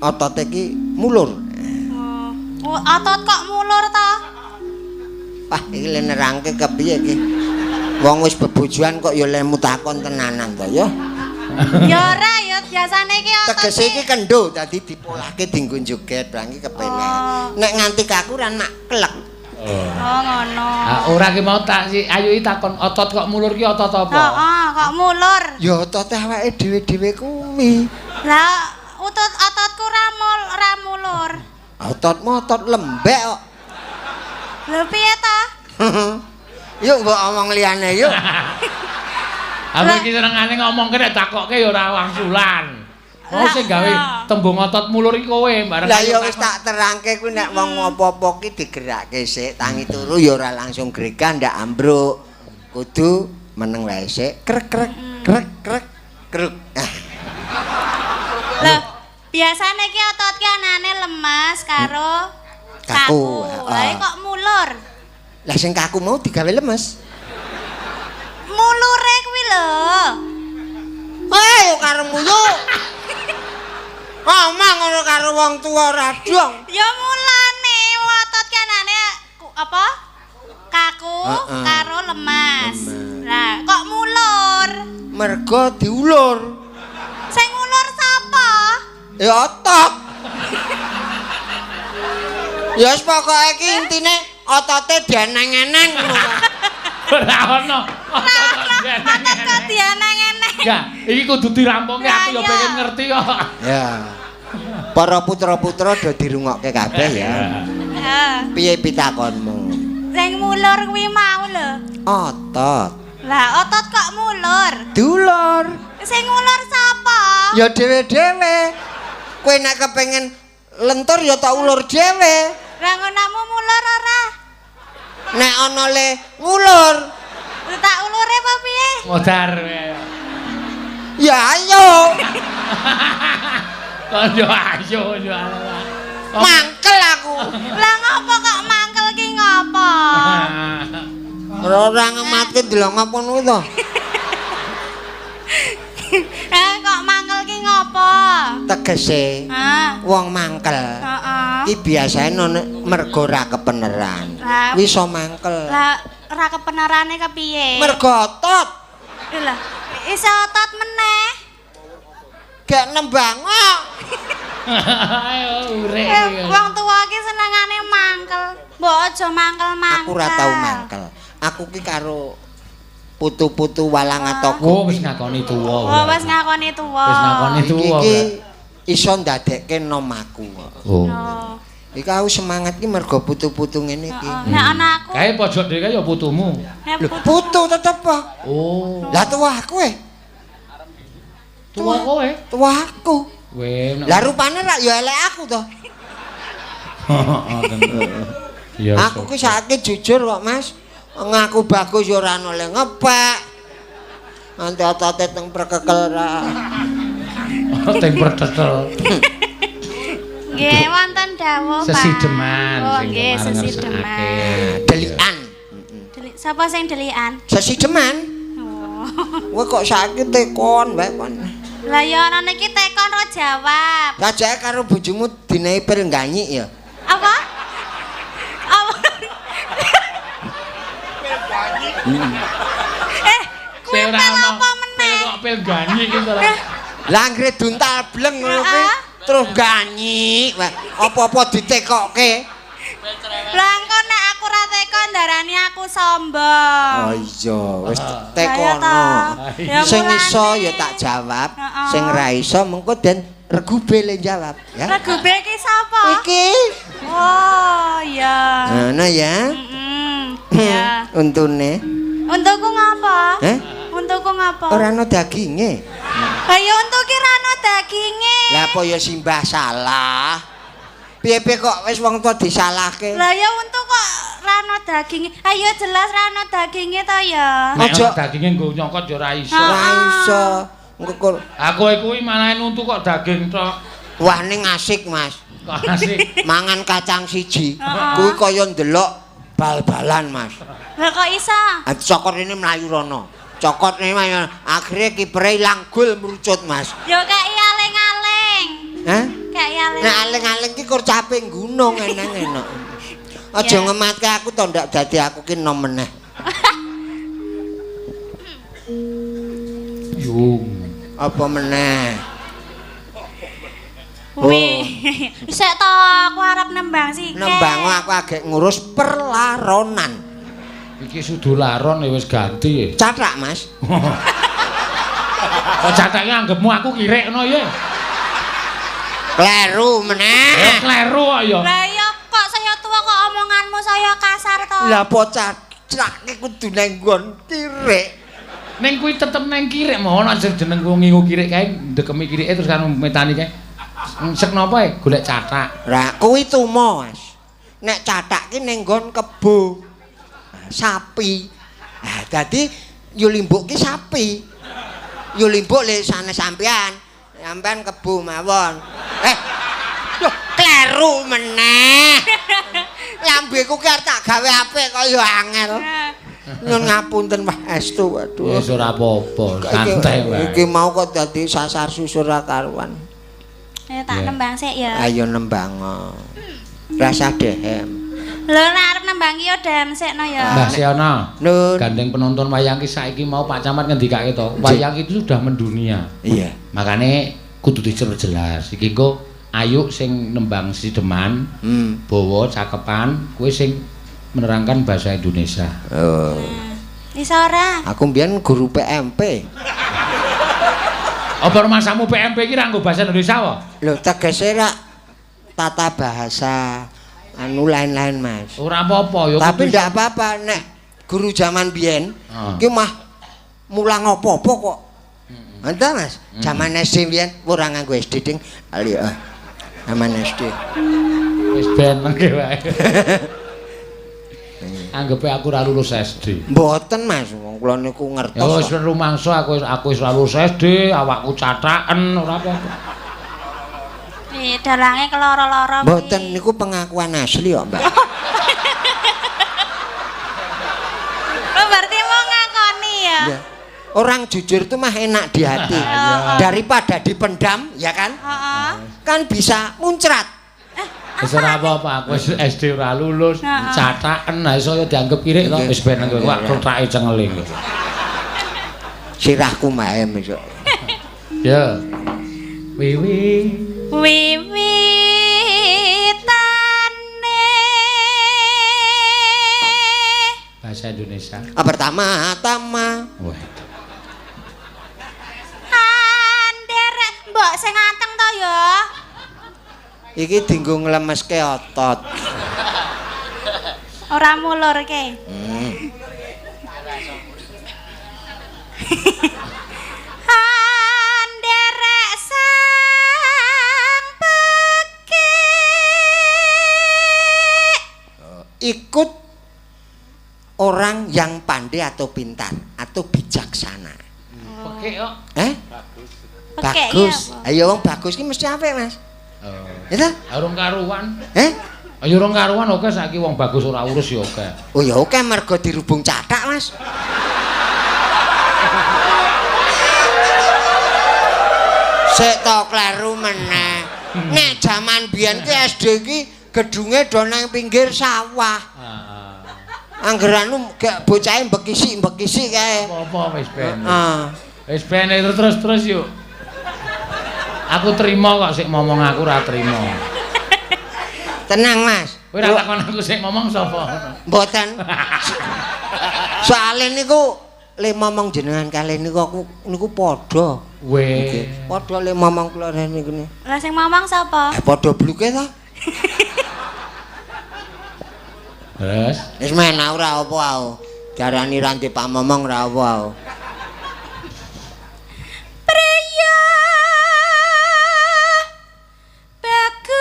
otot iki mulur. Oh, otot kok mulur ta? Wah, iki le nerangke kepiye iki? Wong wis bebojoan kok ya lemu takon tenanan to ya. Ya ora ya biasane iki otot. Tegese iki kendo dadi dipolahke dienggo joget barang iki kepenak. Nek nganti kakuran mak klek. Oh, ngono. Ah, ora ki mau tak si Ayu takon otot kok mulur ki otot apa? Heeh, kok mulur. Ya otote awake dhewe-dhewe kuwi. Lah, ototku ra mulur. Ototmu otot lembek kok. Lho piye ta? Yuk mbok omong liyane yuk. Aku iki senengane ngomongke nek takokke ya ora wangsulan. Mau sing gawe tembung otot mulur iki kowe bareng. Lah ya wis tak terangke kuwi nek wong apa-apa ki digerake sik, tangi turu ya ora langsung gregah ndak ambruk. Kudu meneng wae sik, krek krek krek krek krek. Lah biasane ki otot ki anane lemas karo kaku. Lah kok mulur? Lah sing kaku mau digawe lemes. Mulure kuwi lho. Ayo karepmu yo. Omong ngono karo wong tuwa ora dong. Ya mulane otot ki anane apa? Kaku karo lemas. Lah kok mulur? Mergo diulur. Sing ngulur sapa? Ya otot. Ya wis pokoke iki intine otote dieneng-eneng ngono. Ora ono. Otot kok dieneng-eneng. Ya, iki kudu dirampungke aku ya pengen ngerti kok. Ya. Para putra-putra do dirungokke kabeh ya. Heeh. Piye pitakonmu? Sing mulur kuwi mau lho. Otot. Lah otot kok mulur? Dulur. Sing ngulur sapa? Ya dhewe-dhewe. Kowe nek kepengin lentur ya tak ulur dhewe. Lah ngonamu mulur ora? Nek ana le ngulur. Tak ulure apa piye? Modar. Ya ayo. Kok yo ayo yo. Mangkel aku. Lah ngopo kok mangkel ki ngopo? Ora ngematke delok ngopo kuwi to. Kok mangkel ki ngopo? Tegese wong mangkel. Heeh. Ki biasane mergo ora kepeneran. Kuwi iso mangkel. Lah ora kepenerane kepiye? Mergo otot. Lah iso otot meneh. Gak nembang kok. Ayo urek. Wong tuwa ki senengane mangkel. Mbok aja mangkel-mangkel. Aku ora tau mangkel. Aku ki karo putu-putu walang atoko. Oh wis ngakoni tuwa. Oh wis ngakoni tuwa. Wis ngakoni tuwa. Iki iso ndadekke nom aku. Oh. Iki aku semangat ki mergo putu-putu ngene iki. Nek ana aku. Kae pojok dhewe kae ya putumu. Lho putu tetep apa? Oh. Lah tuwa aku e. Tuwa kowe? Tuwa aku. Kowe. Lah rupane rak ya elek aku to. Heeh. Aku ki saiki jujur kok Mas. Ngaku bagus ya ora ono le ngepek. Nanti otote teng prekekel ra. Teng prekekel. Nggih, wonten dawuh, Pak. Sesideman oh, sing nggih, sesideman. Delikan. Delik sapa sing delikan? Sesideman. Oh. Kowe kok saiki tekon wae kon. Lah ya ana niki tekon ro jawab. Lah jake karo bojomu dinehi pil ganyik ya. Apa? Apa? Kuwi pil apa meneh? Kok pil ganyik iki to. Lah anggere duntal bleng ngono kuwi terus ganyik. Apa-apa ditekokke. Lah engko nek aku ora teko ndarani aku sombong. Oh iya, wis tekono. Sing iso ya tak jawab, sing ra iso mengko den regube le jawab ya. Regube iki sapa? Iki. Oh iya. Ngono ya. Heeh. Ya. Untune. Untuku ngapa? Heh? Untuku ngapa? Ora ana daginge. Ha ya untu ki ra ana daginge. Lah apa ya simbah salah? Piye-piye kok wis wong tuwa disalahke? Lah ya untu kok ra ana daginge. Ha ya jelas ra ana daginge to ya. Nek ana daginge nggo nyokot ya ora iso. Ora iso. Engko aku kuwi malah nuntu kok daging tok. Wah ning asik, Mas. Kok asik? Mangan kacang siji. Kuwi kaya ndelok bal-balan, Mas. Lah kok iso? Cokot ini mlayu rono. Cokot ini mlayu. Akhire kipere ilang gol merucut, Mas. Ya kei aling-aling. Hah? Kei aling. Nek aling-aling ki kur caping gunung eneng-enak. Aja ngematke aku to ndak dadi aku ki nom meneh. Yung. Apa meneh? Wih, sik to aku arep nembang sik. Nembang aku agek ngurus perlaronan. Iki sudu laron ya wis ganti. Cathak, Mas. Kok cathake anggepmu aku kirik ngono ya? Kleru meneh. Kleru kok ya. Lah iya kok saya tuwa kok omonganmu saya kasar to. Lah apa cathak ki kudu nang nggon kirik. Ning kuwi tetep nang kirik mau ana jeneng wong ngingu kirik kae ndekemi kirike terus kan metani kae. Sek napa e golek cathak. Lah kuwi tumo, Mas. Nek cathak ki ning nggon kebo. Sapi. Nah, dadi Yulimbuk ki sapi. Yulimbuk le sanes sampean. Sampean kebo mawon. Loh, kleru meneh. Lambeku ki arep tak gawe apik kok ya angel. Nyun ngapunten Pak Estu, waduh. Wis ora apa-apa, santai wae. Iki mau kok dadi sasar susur ra karuan. Ayo tak nembang sik ya. Ayo nembang. Rasa dehem. Lho nek arep nembang ki yo dehem sikno ya. Mbah Sena. Gandeng penonton wayang ki saiki mau Pak Camat ngendikake to, wayang itu sudah mendunia. Iya. Makane kudu dicerjelas. Iki engko ayu sing nembang sideman, bawa cakepan, kuwi sing menerangkan bahasa Indonesia. Oh. Iso ora? Aku mbiyen guru PMP. Apa rumasamu PMP iki ra nggo bahasa Indonesia apa? Lho tegese ra tata bahasa anu lain-lain, Mas. Ora apa-apa ya. Tapi ndak apa-apa nek guru zaman biyen ki mah mulang apa-apa kok. Entah, Mas. Zaman SD biyen ora nganggo SD ding. Ali zaman SD. Wis ben mengke wae. Anggepe aku ora lulus SD. Mboten, Mas. Wong kula niku ngertos. Ya wis rumangsa aku wis ora lulus SD, awakku cathaken ora apa-apa. Piye dalange keloro-loro. Mboten niku pengakuan asli kok, Mbak. Oh, berarti mau ngakoni ya? Ya. Orang jujur itu mah enak di hati. Daripada dipendam, ya kan? Kan bisa muncrat. Wis ora apa-apa, aku wis SD ora lulus, cathaken ha iso ya dianggep kirik to, wis ben kowe wak klethake cengele. Sirahku maem iso. Ya. Wiwi wiwitane bahasa Indonesia. Pertama-tama. Wah. Anderek mbok sing anteng to ya. Iki dienggo nglemeske otot. Ora mulurke. Anderek sang pekik. Ikut orang yang pandai atau pintar atau bijaksana. Pekik kok. Bagus. Bagus. Ayo wong bagus ki mesti apik, Mas. Ya ta? Urung karuan. Ayo urung karuan oke saiki wong bagus ora urus ya oke. Oh ya oke mergo dirubung cathak, Mas. Sik to kleru meneh. Nek jaman biyen ki SD ki gedunge do nang pinggir sawah. Heeh. Angger anu gak bocahe mbekisi-mbekisi kae. Apa-apa wis ben. Heeh. Wis ben terus-terus yuk. Aku terima kok sik ngomong aku ora terima. Tenang, Mas. Kowe ora takon aku sik ngomong sapa? Mboten. Soale niku le momong jenengan kalih niku aku niku padha. Weh. Padha le momong kula niku. Lah sing momong sapa? Padha bluke ta. Terus wis men ora apa aku. Darani ra ndek pamomong ora apa aku. Priya bagus.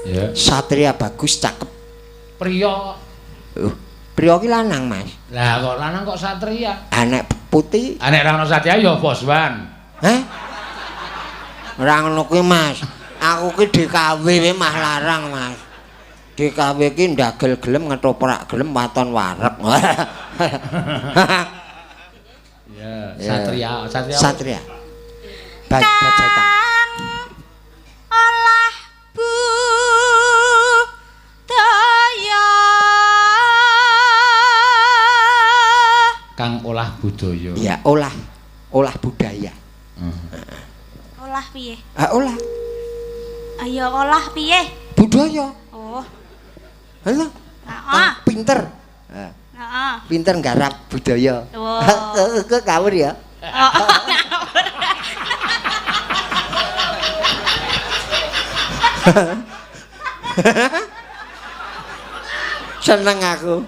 Ya. Satria bagus cakep. Priya. Priya ki lanang, Mas. Lah kok lanang kok satria? Ah nek putih, Ah nek ra ono satria ya Boswan. Heh? Ora ngono kuwi, Mas. Aku ki DKW wae mah larang, Mas. DKW ki ndagel gelem ngetoprak gelem waton wareg. Ya, satria, satria. Satria. Baca. Kang olah budaya. Kang olah budaya. Iya, olah budaya. Olah piye? Ah, olah Ayo olah piye? budaya. Oh. Halo. Heeh. Pinter. Heeh. Pinter nggarap budaya. Wow. Kok ngawur ya? Oh, ngawur. Seneng aku.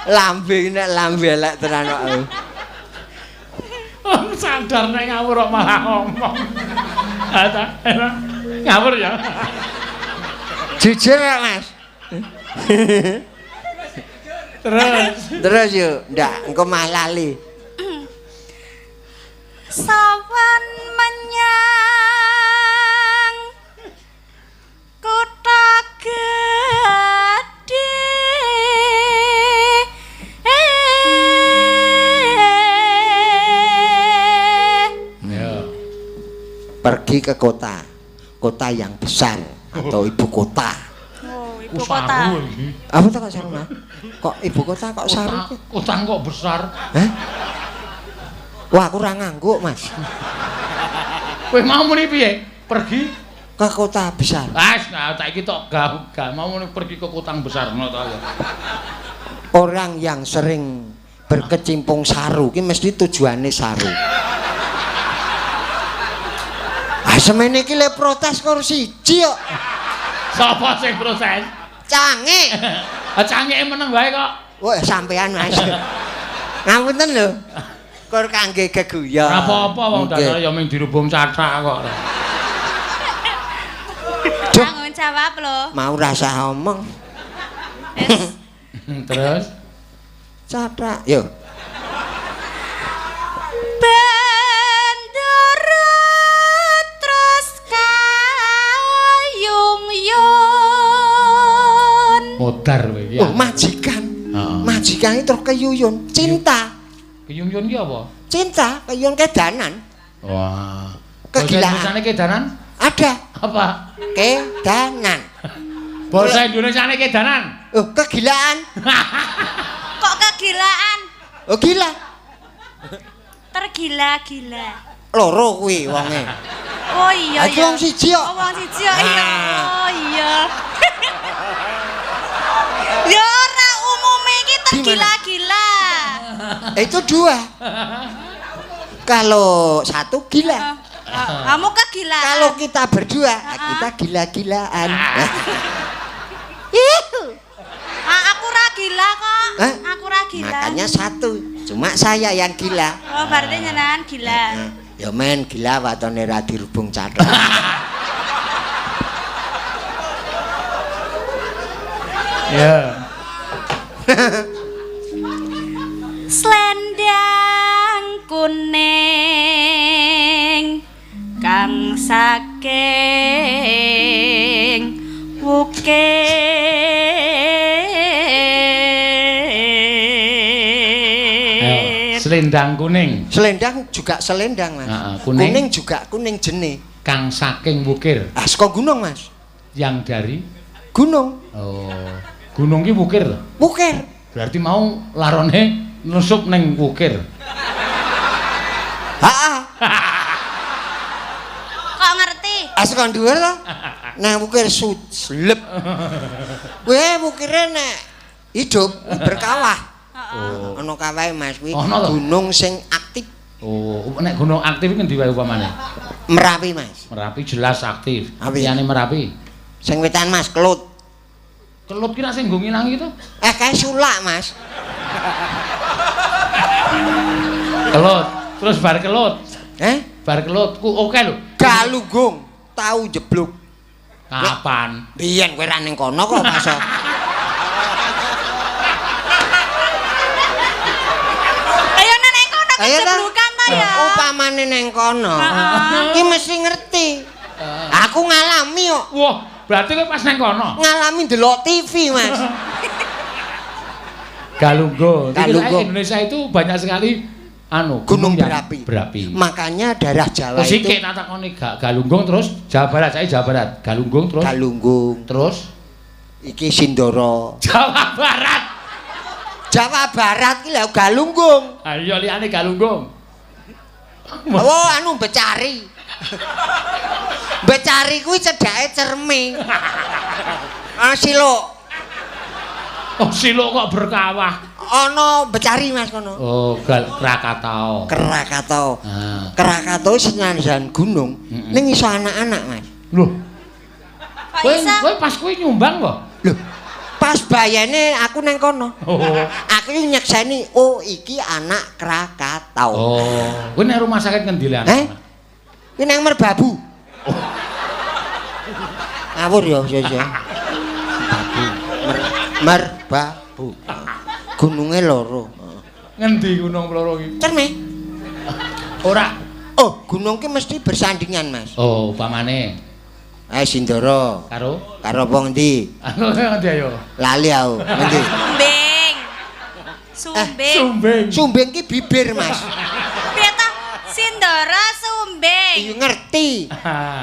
Lambe nek lambe elek tenan kok aku. Sadar nek ngawur kok malah ngomong. Ngawur ya. Jujur ya, Mas. Terus. Terus yuk, ndak engko mah lali. Sawan menyang kutha gedhe. Ya. Pergi ke kota, kota yang besar atau ibu kota. Oh, ibu kota. Apa tuh kok saru, Mas? Kok ibu kota kok saru? Kota kok besar? Hah? Wah, aku ora ngangguk, Mas. Kowe mau muni piye? Pergi ke kota besar. Ah, nah saiki tok gak mau muni pergi ke kota besar ngono ta ya. Orang yang sering berkecimpung saru ki mesti tujuane saru. Ah, semene iki le protes kor siji kok. Sapa sing protes? Cangik. Ah, cangike meneng wae kok. Wah, sampean Mas. Ngapunten lho. Kor kangge geguyon. Ora apa-apa wong dasare ya mung dirubung cathak kok. Tanggung jawab lho. Mau rasa omong. Terus cathak yo. Bendera terus kayung yun. Modar kowe iki. Oh, majikan. Majikan itu terus keyuyun, cinta. Keyuyun ki apa? Cinta, keyuyun kedanan. Wah. Kegilaan. Bahasa Indonesiane kedanan? Ada. Apa? Kedanan. Bahasa Indonesiane kedanan. Oh, kegilaan. Kok kegilaan? Oh, gila. Tergila-gila. Loro kuwi wonge. Oh iya iya. Wong siji kok. Oh, wong siji kok. Iya. Oh iya. Ya ora umume iki tergila-gila. Itu dua. Kalau satu gila. Kamu kegilaan. Kalau kita berdua, kita gila-gilaan. Aku ra gila kok. Aku ra gila. Makanya satu, cuma saya yang gila. Oh, berarti nyenengan gila. Ya men gila watone ra dirubung cathak. Ya. Slendang kuning kang saking wukir. Selendang kuning. Selendang juga selendang, Mas. Kuning. Kuning juga kuning jene. Kang saking wukir. Ah, saka gunung, Mas. Yang dari gunung. Oh. Gunung ki wukir to? Wukir. Berarti mau larone nusup ning wukir. Heeh. Kok ngerti? Ah, saka dhuwur to. Nang wukir suslep. Kowe wukire nek hidup berkawah. Heeh. Ana kawahe Mas kuwi gunung sing aktif. Oh, nek gunung aktif iki ngendi wae upamane? Merapi, Mas. Merapi jelas aktif. Liyane Merapi. Sing wetan Mas, Kelut. Kelut ki nek sing nggo ngilangi to? Kae sulak, Mas. Kelut, terus bar kelut. Bar kelut ku oke lho. Galunggung tau jeblok. Kapan? Biyen kowe ra ning kono kok, Mas. Ayo ta. Kejeblukan ta ya. Upamane neng kono. Heeh. Ki mesti ngerti. Aku ngalami kok. Wah, berarti kowe pas neng kono. Ngalami ndelok TV, Mas. Galunggung. Galunggung. Indonesia itu banyak sekali anu Gunung yang berapi. Berapi. Makanya daerah Jawa Terus itu iki tak takoni Galunggung terus Jawa Barat, saya Jawa Barat. Galunggung terus Galunggung, terus iki Sindoro. Jawa Barat. Jawa Barat ki lho Galunggung. Ayo liyane Galunggung. Oh, anu Becari. Becari kuwi cedhake Cerme. Ah siluk. Oh, siluk kok berkawah. Ana Becari Mas kono. Oh, Gal Krakatau. Krakatau. Ah. Krakatau senajan gunung, ning iso anak-anak, Mas. Loh, Kok kowe iso? kowe pas kuwi nyumbang kok. Loh, pas bayane aku nang kono. Oh. Aku nyekseni, oh iki anak Krakatau. Oh, kowe nek rumah sakit ngendi le anak? Eh? Kuwi nang Merbabu. Ngawur ya, ya. Merbabu. Gununge loro. Ngendi gunung loro iki? Cerme. Ora. Oh, gunung ki mesti bersandingan, Mas. Oh, upamane Ayo Sindoro. karo Karo apa ngendi? anu ngendi ayo? Lali aku. Ngendi? Sumbing. Sumbing. Sumbing. Sumbing ki bibir, Mas. Piye ta? Sindoro Sumbing. Iya ngerti.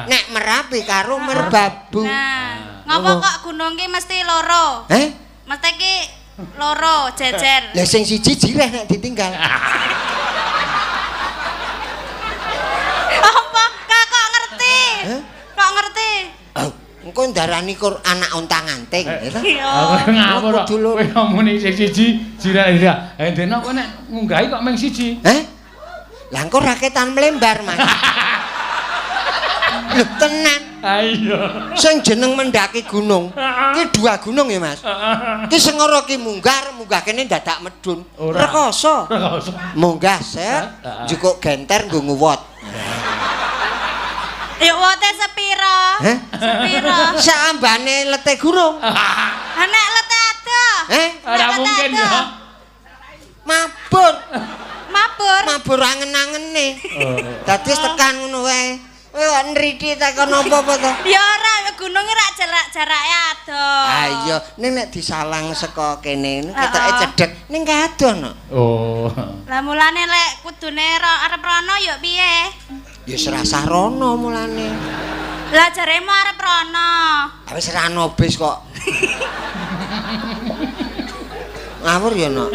Nek Merapi karo Merbabu. Nah, ngopo kok gunung ki mesti loro? Eh? Mesti ki loro jejer. Lah sing siji jireh nek ditinggal. Apa? Kak kok ngerti? Hah? Kok ngerti? Oh, engko ndarani kur anak ontang-anting, ya ta? Iya. Aku ngawur kok. Kudu loro. Kowe ngomong sing siji jireh ya. Eh dene kok nek ngunggahi kok mung siji. Eh? Lah engko raketan mlembar, Mas. Lho tenan. Ayo. Sing jeneng mendaki gunung. Ki dua gunung ya, Mas. Ki sengara ki munggah, munggah kene dadak medun. Ora. Rekoso. Rekoso. Munggah set, Heeh. njukuk genter nggo nguwot. Ya wote sepiro? Heh? Sepiro? Saambane lete gunung. Ha nek lete adoh. Eh? Ora mungkin ya. Mabur. Mabur. Mabur angen-angene. Dadi tekan ngono wae. Kowe kok nriti takon apa-apa to? Ya ora, gununge rak jarak-jarake adoh. Ah iya, ning nek disalang saka kene ketoke cedhek ning kadoh no. Oh. Lah mulane lek kudune arep rono ya piye? Ya serasah rono mulane. Lah jaremu arep rono. Ah wis ra ono bis kok. Ngawur ya no.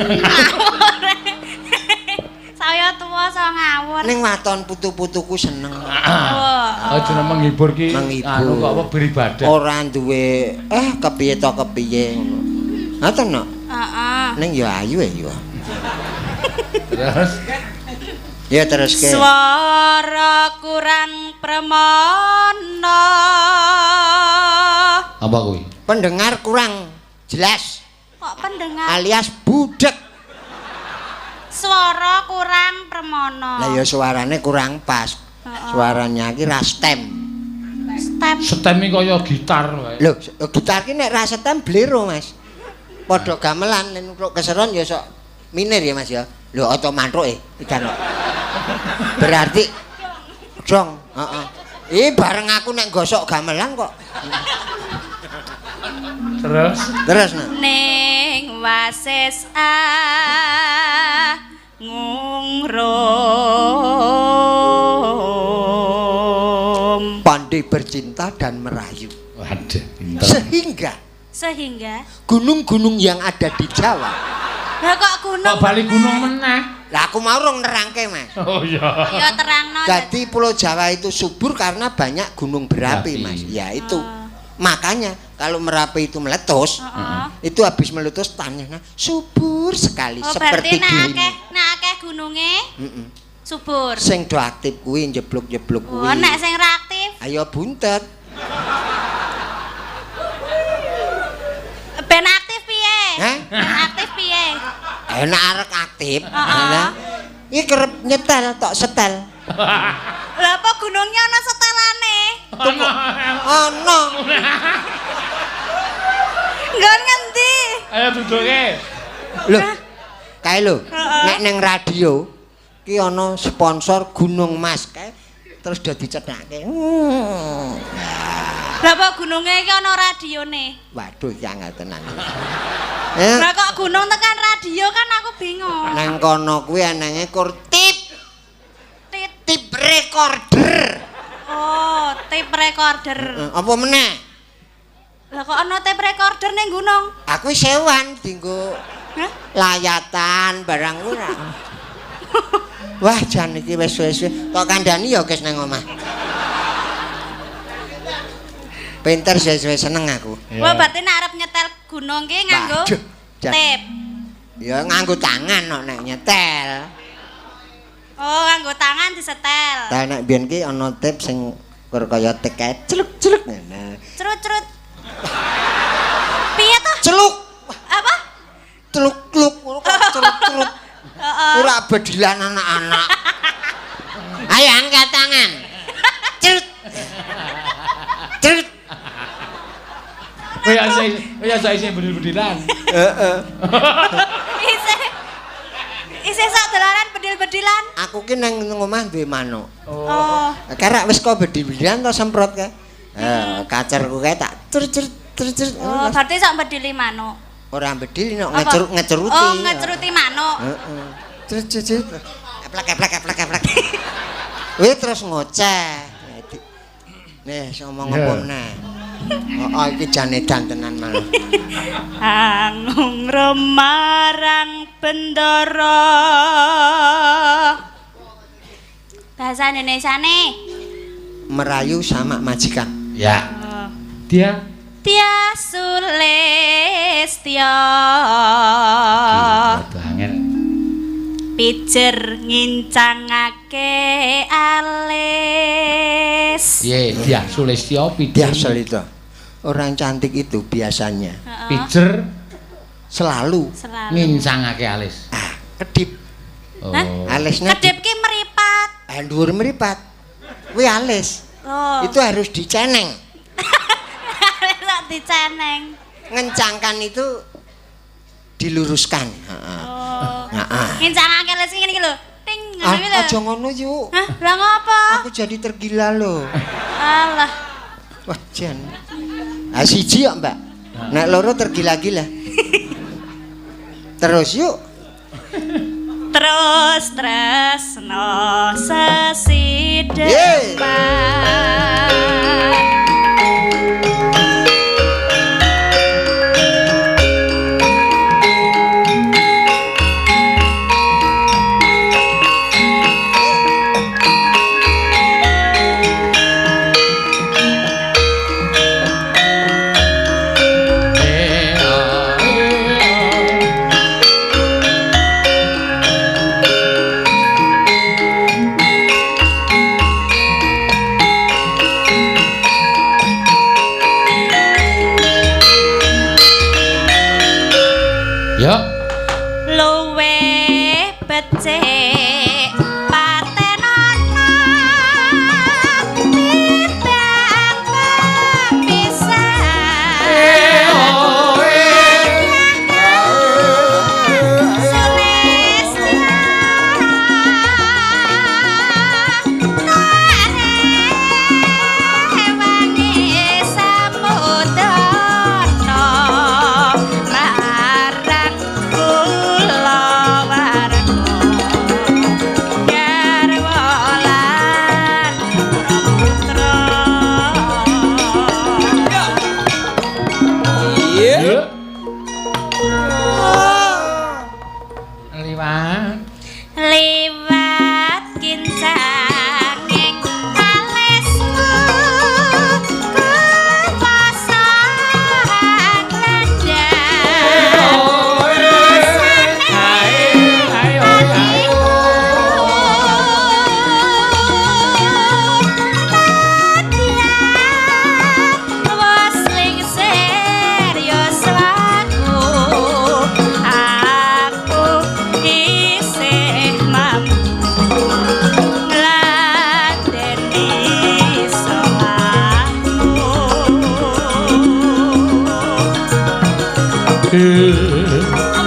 Saya tuwa saya ngawur. Ning waton putu-putuku seneng. Wah. Aja menghibur ki Menghibur. anu kok apa beribadah. Ora duwe kepiye to kepiye ngono. Ngoten no. Heeh. Ning ya ayu ya. Terus Ya teruske. Swara kurang premana. apa kuwi? Pendengar kurang jelas Kok pendengar alias budek. swara kurang premana. Lah ya suarane kurang pas. Suaranya ki ra stem. Step. Stem iki kaya gitar wae. Lho, gitar ki nek ra stem blero, Mas. Padha gamelan nek nutruk keseron ya sok minir ya, Mas ya. Lho oto mantruk ikan. Berarti dong, heeh. Ih bareng aku nek gosok gamelan kok. Terus Terus nah. Ning wasis ngungrum. Pandai bercinta dan merayu. waduh, pinter. Sehingga Sehingga gunung-gunung yang ada di Jawa. lah kok gunung Kok bali gunung meneh? Lah aku mau rong nerangke, Mas. Oh iya. Ya terangno. Jadi Pulau Jawa itu subur karena banyak gunung berapi, Berapi. Mas. Ya itu. Makanya kalau Merapi itu meletus, Heeh. itu habis meletus tanahnya subur sekali Oh, berarti seperti nek dirimu. akeh nek akeh gununge Heeh. subur. Sing do aktif kuwi njebluk-njebluk kuwi. Oh, nek sing ra aktif Ayo buntet. ben aktif piye? Heh? Ben aktif piye? Ayo nek arek aktif, Heeh. nah, iki kerep nyetel tok setel. Lah apa gunungnya ana setelane? Ono. Nggon ngendi? Ayo duduke. Lho. Kae lho, nek neng radio Ki ana sponsor Gunung Mas kae terus do dicethake. Lah kok gununge iki ana radione? Waduh, iki angel tenan. Lah kok gunung tekan radio kan aku bingung. Nang kono kuwi anenge kur tip. Tip Tip recorder. Oh, tape recorder. Apa meneh? Lah kok ana tape recorder ning gunung? Aku sewan dienggo Hah? Layatan barang ora. Wah, jan iki wis suwe-suwe. Tok kandhani ya guys nang omah. Pinter suwe-suwe seneng aku. Wah, berarti nek arep nyetel gunung ki nganggo tape. Ya nganggo tangan kok nek nyetel. Oh, nganggo tangan disetel. Lah nek biyen ki ana tape sing kur kaya tek kae celuk-celuk ngene. Cerut-cerut. Piye toh? Celuk. Apa? Celuk-celuk ngono kok celuk-celuk. Heeh. Ora bedilan anak-anak. Ayo angkat tangan. Cerut. Cerut. Oh ya saya bedil-bedilan. Heeh. Isih sak dolanan bedil-bedilan. Aku ki nang omah duwe manuk. Oh. Karek wis kok bedil-bedilan to semprot kae. Kacerku kae tak cer cer cer. Oh, berarti sak bedili manuk. Ora bedil nek ngeceruti. Oh, ngeceruti manuk. Heeh. Cer cer cer. Eplek eplek eplek eplek. Wih terus ngoceh. Nih, ngomong apa meneh? Oh, iki jan edan tenan malah. Angung remarang bendara. Bahasa Indonesiane merayu sama majikan. Ya. Dia Tia Sulistya. Angel. Pijer ngincangake alis. Piye, Dia Sulistya pijer. Dia Sulistya. Orang cantik itu biasanya pijer selalu ngincangake alis. Ah, kedip. Oh. Alisnya kedip ki meripat. Ah, dhuwur meripat. Kuwi alis. Oh. Itu harus diceneng. Harus diceneng. Ngencangkan itu diluruskan. Heeh. Oh. Heeh. Ngencangake alis ngene iki lho. Ting ngono iki lho. Aja ngono yuk. Hah, lah ngopo? Aku jadi tergila lho. Alah. Wah, jan. Ah siji kok, Mbak. Nek loro tergila-gila. Terus yuk. Terus tresno sesideman.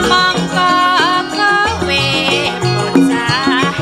Mongko kowe bocah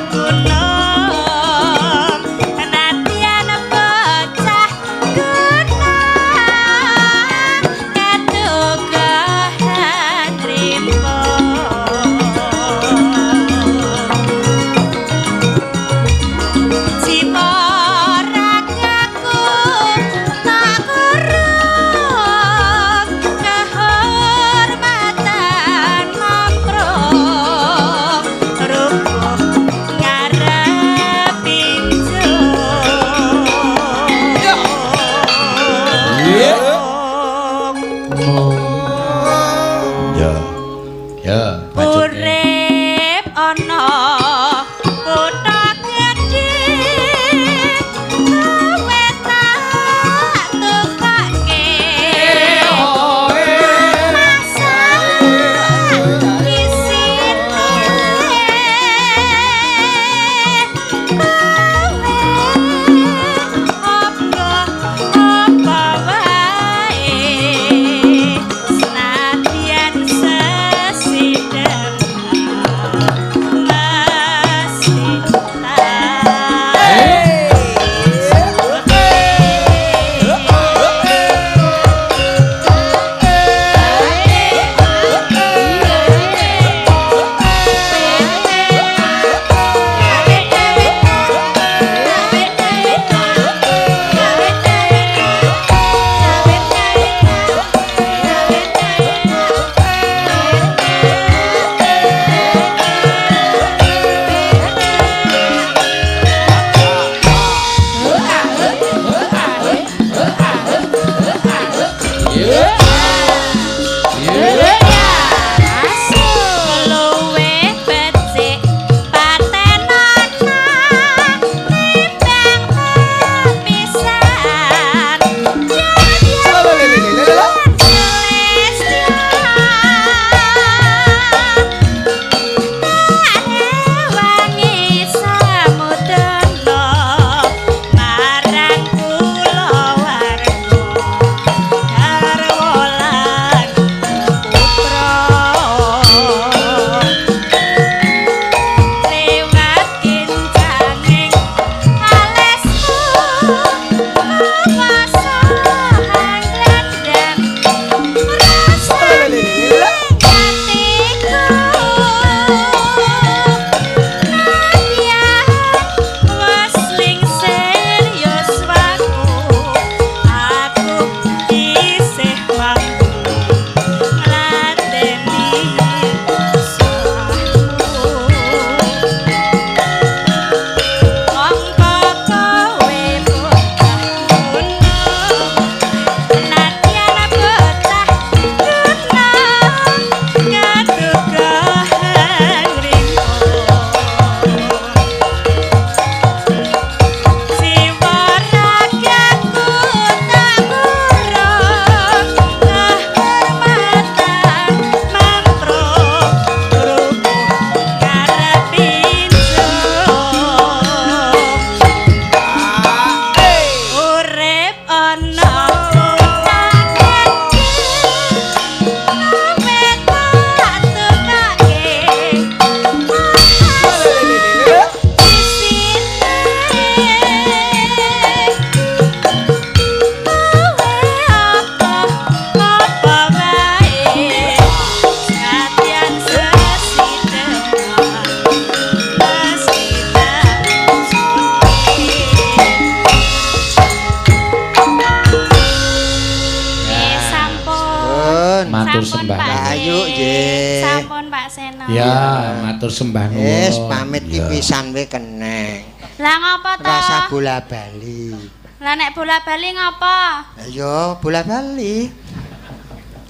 Ayu nggih. Sampun Pak Seno. Ya, matur sembah nuwun. Wis pamit ki pisan we keneng. Lah ngopo to? Rasa bola-bali. Lah nek bola-bali ngopo? Ayo bola-bali.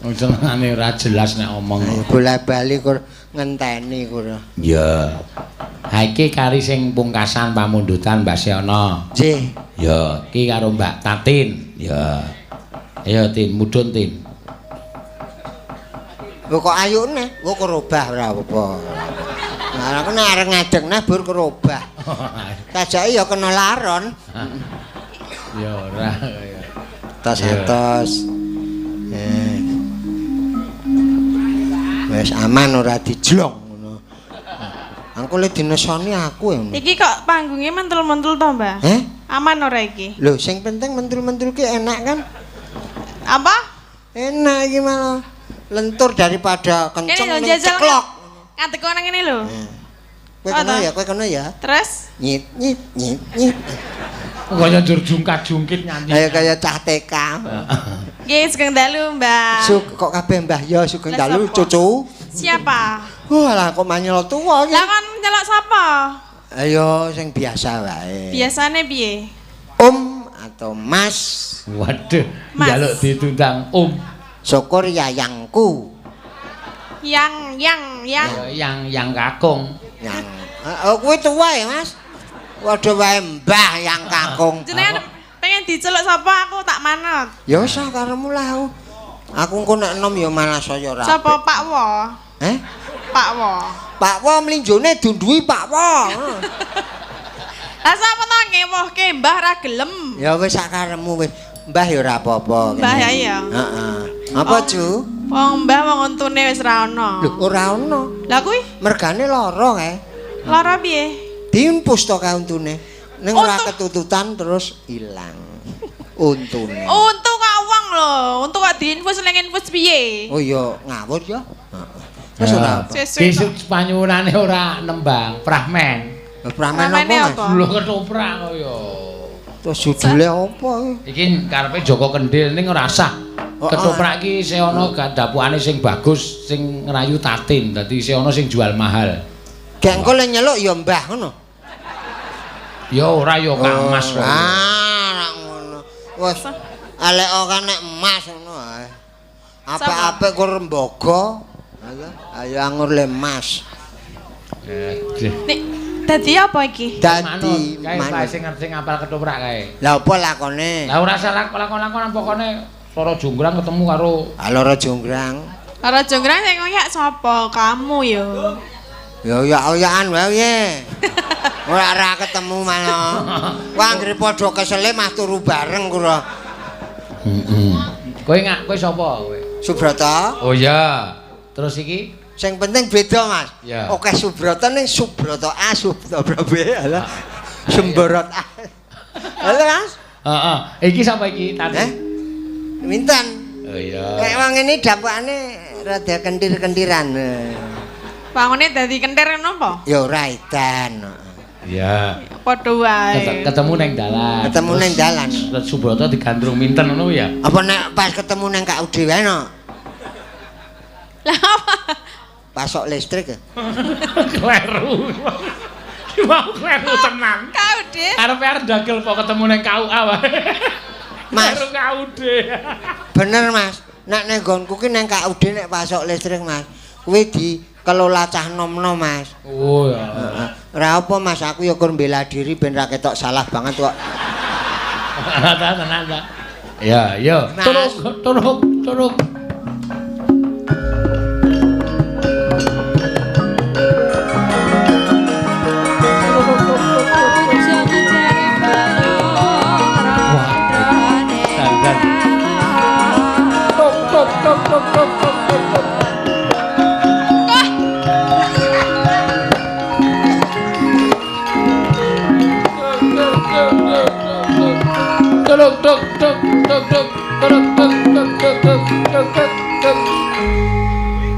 Wong senengane ora jelas nek omong. Ayo bola-bali kur ngenteni kur. Ya. Ha iki kari sing pungkasan pamundutan Mbak Seno. Nggih. Ya, iki karo Mbak Tatin. Ya. Ayo Tin, mudhun Tin. Lho kok ayune? Kok kerobah ora apa-apa. Lah aku nek arep ngadeg neh bur kerobah. Sajake ya kena laron. Ya ora ya. Atos-atos. Wis aman ora dijlong ngono. Engko le dinesoni aku ya. Iki kok panggungnya mentul-mentul to, Mbah? Heh? Aman ora iki? Lho sing penting mentul-mentul ki enak kan? Apa? Enak iki malah. Lentur daripada kenceng ning ceklok. Ngadeg nang ngene lho. Kowe kena ya, kowe kena ya. Terus nyit nyit nyit nyit. Kaya njur jungkat-jungkit nyanyi. Ayo kaya cah TK. Nggih, sugeng dalu, Mbah. Sug kok kabeh Mbah ya sugeng dalu cucu. Siapa? Walah kok manyel tuwa iki. Lah kon nyelok sapa? Ayo sing biasa wae. Biasane piye? Om atau Mas. Waduh, njaluk ditundang Om. Syukur yayangku. Yang yang kakung. Yang. Oh kuwi tuwa ya, Mas. Waduh wae Mbah yang kakung. Jenengan pengen diceluk sapa aku tak manut. Ya wis ah karepmu lah aku. Aku engko nek enom ya malah saya ora. Sapa Pak Wo? Heh? Pak Wo. Pak Wo mlinjone dunduhi Pak Wo. Lah sapa to ngewohke Mbah ra gelem. Ya wis sak karepmu wis. Mbah ya ora apa-apa. Mbah ya iya. Heeh. Apa, Ju? Wong Mbah wong untune wis ra ono. Lho ora ono. Lah kuwi mergane lara kae. Lara piye? Diimpus to kae untune. Ning ora ketututan terus ilang untune. Untu kok wong lho, untu kok diinfus ning infus piye? Oh iya, ngawur ya. Heeh. Wis ora apa. Besok panyuwunane ora nembang, prahmen. Prahmen apa, Mas? Lho ketoprak kok ya. Terus judule apa iki? Iki karepe Joko Kendil ning ora sah. Ketoprak iki isih ana dapukane sing bagus sing ngrayu Tatin, dadi isih ana sing jual mahal. Gek engko le nyeluk ya Mbah ngono. Ya ora ya Kang Mas kok. Ah, ora ngono. Wis elek ora nek emas ngono ae. Apik-apik kur rembaga. Ayo, ayo angur le emas. Nek dadi apa iki? Dadi kae sing ngerti ngapal ketoprak kae. Lah apa lakone? Lah ora salah lakon-lakon pokone Loro Jonggrang ketemu karo Loro Jonggrang. Loro Jonggrang sing ngoyak sapa? Kamu ya. Ya oyak-oyakan wae piye. Ora ora ketemu malah. Wah anggere padha kesele mah turu bareng kula. Heeh. Kowe ngak kowe sapa kowe? Subrata. Oh iya. Terus iki sing penting beda, Mas. Ya. Oke Subrata ning Subrata A, Subrata B, alah. Semborot A. Halo, Mas. Heeh. Iki sapa iki? Tadi. Eh? Minten. Oh iya. Nek wong ngene dapukane rada kentir-kentiran. Wangune dadi kentir ngono apa? Ya ora edan. Iya. Padha wae. Ketemu neng dalan. Ketemu neng dalan. Subrata digandrung Minten ngono ya. Apa nek pas ketemu neng KUD wae no? Lah apa? Pasok listrik ya? Kleru. Ki mau kleru tenan. KUD. Arepe arep dagel kok ketemu neng KUA wae. Mas. Kleru KUD. Bener, Mas. Nek neng nggonku ki neng KUD nek pasok listrik, Mas. Kuwi dikelola cah nom-nom, Mas. Oh ya. Heeh. Ora apa, Mas, aku ya kur mbela diri ben ra ketok salah banget kok. Tenan ta. Ya, ya. Turuk, turuk, turuk.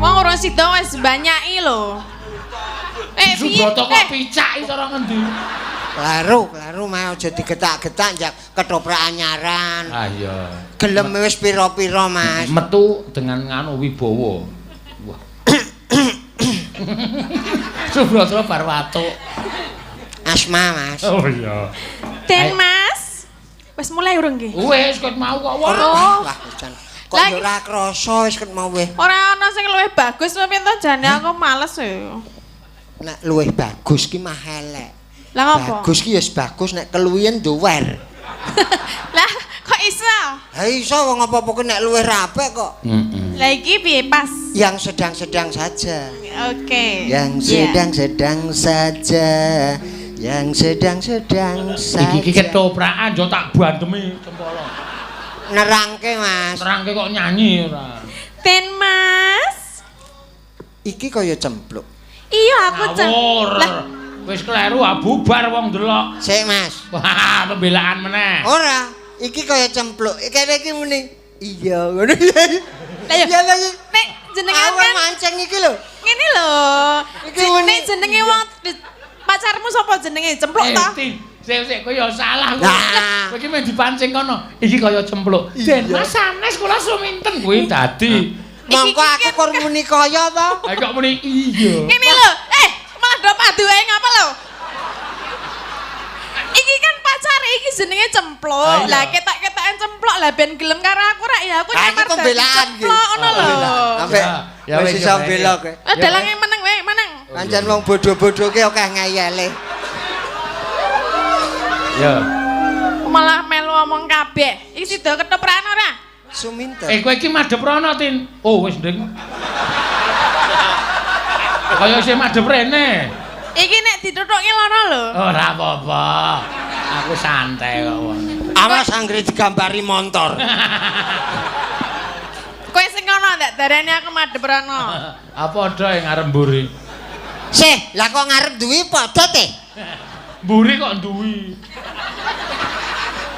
Wong urung sida wis banyaki lho. Piye? Subrata kok picak cara ngendi? Kleru, kleru mah aja digetak-getak njak ketoprak anyaran. Ah iya. Gelem wis pira-pira, Mas. Metu dengan nganu wibawa. Wah. Subroto bar watuk. Asma, Mas. Oh iya. Den Mas. Wis mulai urung nggih? Wis ket mau kok. Wah, jan. Kok yo ora krasa wis ket mau weh. Ora ana sing luwih bagus piye to jane aku males ya. Nek luwih bagus ki mah elek. Lah ngopo? Bagus ki ya bagus nek keluwihen duwer. Lah kok iso? Ha iso wong apa-apa ki nek luwih rapek kok. Heeh. Lah iki piye pas? Yang sedang-sedang saja. Oke. Yang sedang-sedang saja. Yang sedang-sedang saja. Iki ketoprakan yo tak bandemi cempolo. Nerangke, Mas. Nerangke kok nyanyi ora. Den Mas. Iki kaya cempluk. Iya aku cempluk. Lah wis kleru bubar wong delok. Sik, Mas. Wah, pembelaan meneh. Ora, iki kaya cempluk. Kene iki muni. Iya, ngono. Lah iya lagi. Nek jenengan kan mancing iki lho. Ngene lho. Iki muni nek jenenge wong pacarmu sapa jenenge? Cempluk ta? Sik sik kowe ya salah kowe. Kowe iki mung dipancing kono. Iki kaya cempluk. Den Mas sanes kula suminten kuwi dadi. Mongko aku kur muni kaya to. Ha kok muni iya. Ngene lho. Malah do padu ae ngapa lho? Iki kan pacare iki jenenge cempluk. Lah ketak-ketakan cempluk lah ben gelem karo aku rak ya aku nyamar pembelaan iki. Cempluk ngono lho. Sampai wis iso bela kowe. Dalange meneng wae, meneng. Pancen wong bodho-bodho ki akeh ngeyele. Ya. Malah melu omong kabeh. Iki sida ketoprakan ora? Suminten. Kowe iki madhep rono, Tin. Oh, wis nding. Kaya isih madhep rene. Iki nek dituthuki lara lho. Ora apa-apa. Aku santai kok wong. Awas anggere digambari montor. Kowe sing ngono ndak darane aku madhep rono. Apa padha ing ngarep mburi? Sih, lah kok ngarep duwi padha teh? Mburi kok duwi.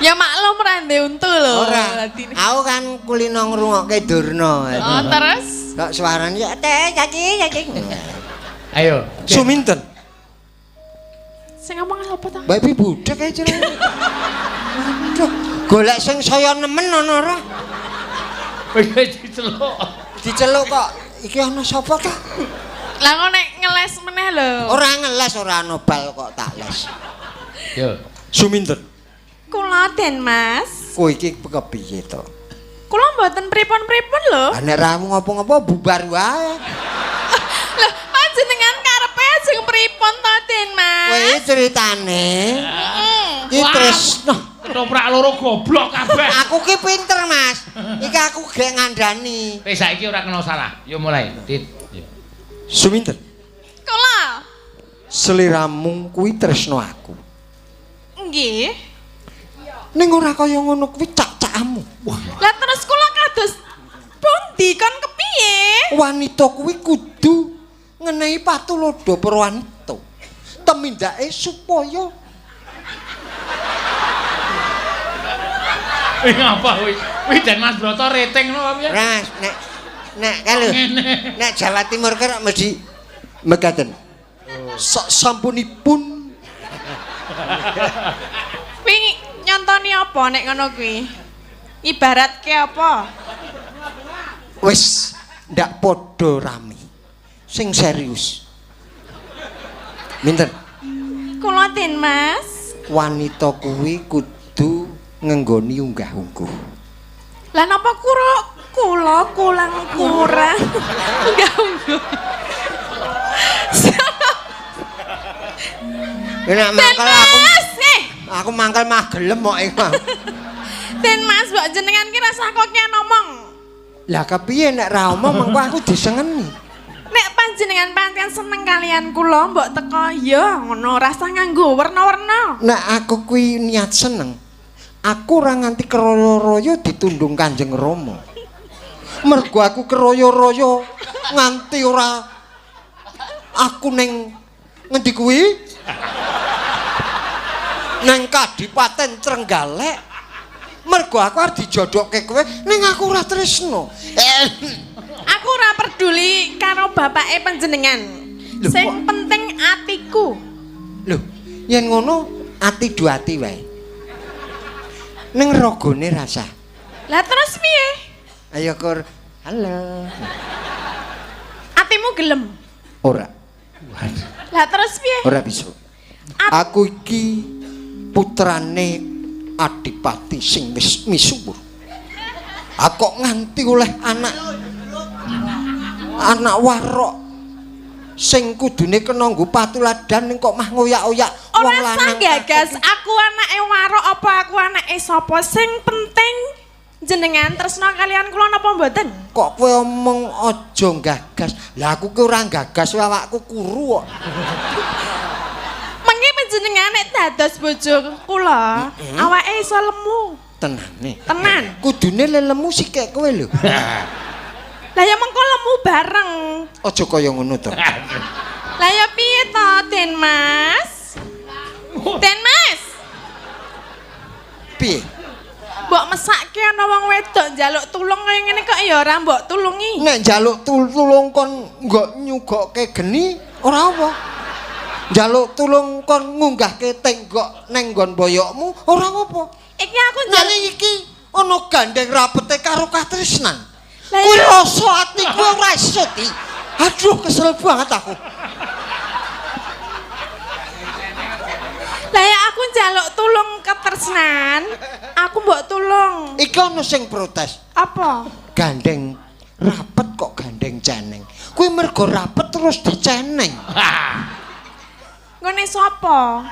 Ya maklum ra ndek untu lho. Ora. Aku kan kulino ngrungokke Durna. Oh, terus kok suarane ya teh kaki kaki. Ayo. Suminten. Sing ngomong apa ta? Mbak Ibu budhek ae jenenge. Aduh, golek sing saya nemen ana ora? Wis diceluk. Diceluk kok. Iki ana sapa ta? Lah kok nek ngeles meneh lho. Ora ngeles, ora ana bal kok tak les. Yo. Suminten. Kula Den Mas. Kowe iki kepiye to? Kula mboten pripun-pripun lho. Lah nek ra ngopo-ngopo bubar wae. Lho, panjenengan karepe ajeng pripun to Den Mas? Kowe ceritane. Iki tresno. Ketoprak loro goblok kabeh. Aku ki pinter, Mas. Iki aku gek ngandani. Wis saiki ora kena salah. Yo mulai, Dit. Suminten. Kula. Seliramu kuwi tresno aku. Nggih. Ning ora kaya ngono kuwi cak-cakmu. Lah terus kula kados pundi kon kepiye? Wanita kuwi kudu ngenehi patulodo para wanita. Temindake supaya Wih ngapa kuwi? Kuwi Den Mas Broto rating ngono piye? Mas, nek nek kae lho. Nek Jawa Timur ki mesti mekaten. Sak sampunipun kuwi nyontoni apa nek ngono kuwi? Ibaratke apa? Wis ndak padha rame. Sing serius. Minten. Kula Den Mas. Wanita kuwi kudu ngenggoni unggah-ungguh. Lah napa kula kurang unggah-ungguh. Nek mangkel aku mangkel mah gelem kok iki. Den Mas, mbok jenengan ki rasah kok ngomong. Lah kepiye nek ra omong mengko aku disengeni. Nek panjenengan pancen seneng kalian kula mbok teko ya ngono rasah nganggo werna-werna. Nek aku kuwi niat seneng, aku ora nganti keroyo-royo ditundung Kanjeng Rama. Mergo aku keroyo-royo nganti ora aku ning ngendi kuwi? Nang Kadipaten Trenggalek. Mergo aku arep dijodohke kowe ning aku ora tresno. Aku ora peduli karo bapake panjenengan. Sing penting atiku. Lho, yen ngono ati dua ati wae. Ning ragane rasah. Lah terus piye? Ayo kur. Halo. Atimu gelem? Ora. Lah terus piye? Ora bisa. Aku iki putrane adipati sing wis misuwur. Aku kok nganti oleh anak warok sing kudune kena nggo patuladan ning kok mah ngoyak-oyak wong Ora sah lanang. gagas, aku anake warok apa aku anake sapa, sing penting jenengan tresna kalian kula napa mboten? Kok kowe omong aja gagas. Lah aku ki ora gagas, awakku kuru kok. Mengki panjenengan nek dados bojo kula, awake iso lemu. Tenane. Tenan. Kudune lelemu sikek kowe lho. Lah ya mengko lemu bareng. Aja kaya ngono to. Lah ya piye to, Den Mas? Den Mas, Piye? mbok mesake ana wong wedok njaluk tulung kaya ngene kok ya ora mbok tulungi. Nek njaluk tulung kon nggok nyugokke geni ora apa. Njaluk tulung kon ngunggahke tenggok neng nggon boyokmu ora apa. Iki aku njaluk Nanging iki ana gandeng rapete karo katresnan. Lah Kuwi ya- rasa atiku ora iso di. Aduh kesel banget aku. Lah ya aku njaluk tulung ketresnan, aku mbok tulung. Iki ana sing protes. Apa? Gandeng rapet kok gandeng ceneng. Kuwi mergo rapet terus diceneng. Ngene sapa?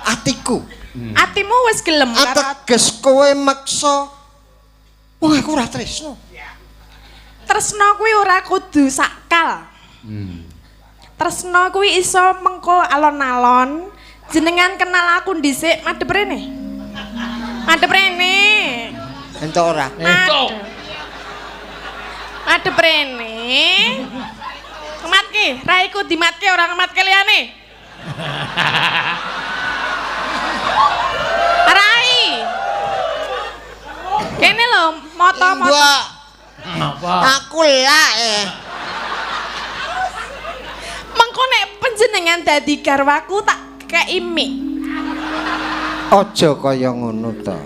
Atiku. Atimu wis gelem karo Ateges kowe meksa. Wah aku ora tresno. tresno kuwi ora kudu sakal. Tresno kuwi iso mengko alon-alon. Jenengan kenal aku dhisik, madhep rene. Madhep rene. Entuk ora? Entuk. Madhep rene. Kematke, raiku dimatke ora ngematke liyane. Rai. Kene lho, moto-moto. Mbak, Apa? aku lak eh. Mengko nek panjenengan dadi garwaku tak kei mik. Aja kaya ngono to.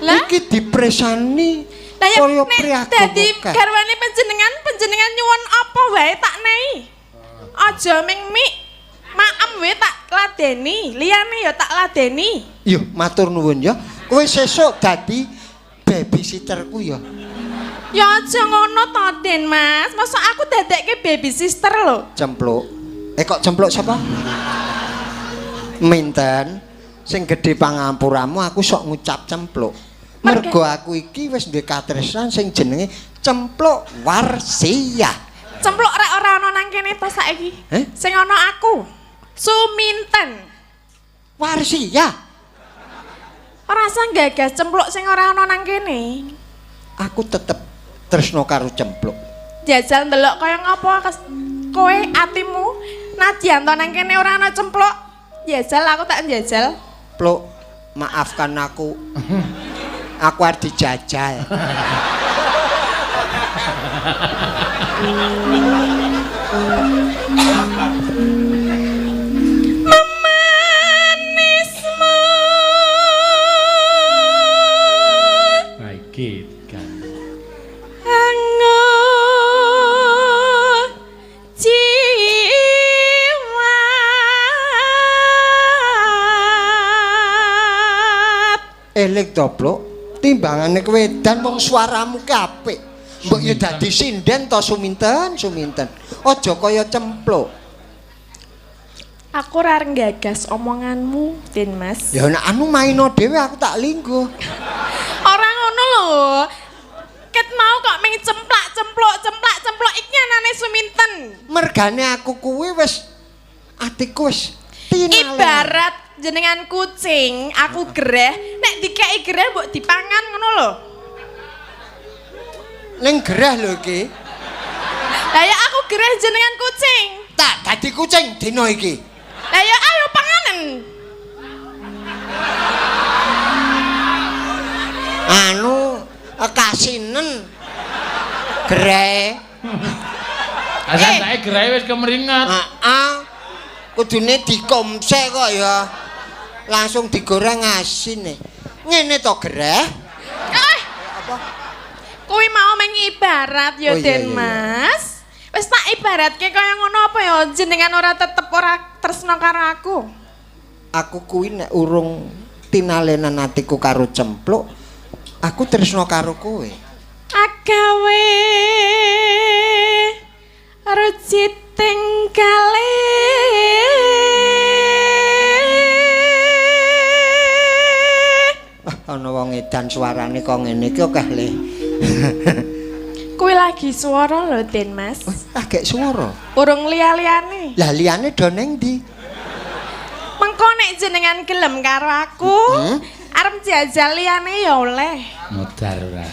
Lah? Iki dipresani Lah ya kaya nek priaga dadi wekeh. garwane panjenengan, panjenengan nyuwun apa wae tak nei. Aja ming mik, maem wae tak ladeni, liyane ya tak ladeni. Yo, matur nuwun ya. Kowe sesuk dadi babysitterku ya. Ya aja ngono to, Den Mas. Masa aku dadekke baby sister lho. Cempluk. Eh kok cempluk sapa? Minten sing gedhe pangampuramu aku sok ngucap cempluk. Mergo aku iki wis duwe katresnan sing jenenge Cempluk Warsiah. Cempluk rek ora ana nang kene to saiki. Eh? Sing ana aku. Suminten. Warsiah. Ora usah gagas cempluk sing ora ana nang kene. Aku tetep tresno karo cempluk. Jajal ndelok kaya ngapa kowe atimu nadyan to nang kene ora ana cempluk. Jajal aku tak njajal. Pluk, maafkan aku. Aku arep dijajal. Memanismu Nah iki kan. ango jiwa Eling to, Pluk. Timbangane kowe edan wong suaramu ki apik. Mbok ya dadi sinden to suminten, suminten. Aja kaya cempluk. Aku ora nggagas omonganmu, Den Mas. Ya nek anu maino dhewe aku tak lingguh. Ora ngono lho. Ket mau kok ming cemplak cempluk cemplak cempluk iki anane Suminten. Mergane aku kuwi wis atiku wis tinalen. Ibarat jenengan kucing, aku gereh, nek dikeki gereh mbok dipangan ngono lho. Ning gereh lho iki. Lah ya aku gereh jenengan kucing. Tak dadi kucing dina iki. Lah ya ayo panganen. Anu kasinen. Gereh. Asal gerai wis kemeringat. Heeh. Kudune dikomsek kok ya. Langsung digoreng asin e. Ngene to gereh? Eh. Kuwi mau meng ibarat ya Oh, iya, Den iya, iya. Mas. Wis tak ibaratke kaya ngono apa ya jenengan ora tetep ora tresno karo aku. Aku kuwi nek urung tinalenan atiku karo Cempluk, aku tresno karo kowe. Agawe rujiting kalih. Ana wong edan suarane kok ngene iki akeh le. Kuwi lagi swara lho, Den Mas. Lagi swara. Urung liya-liyane. Lah liyane do ning ndi? Mengko nek jenengan gelem karo aku, arep jajal liyane ya oleh. Modar ora.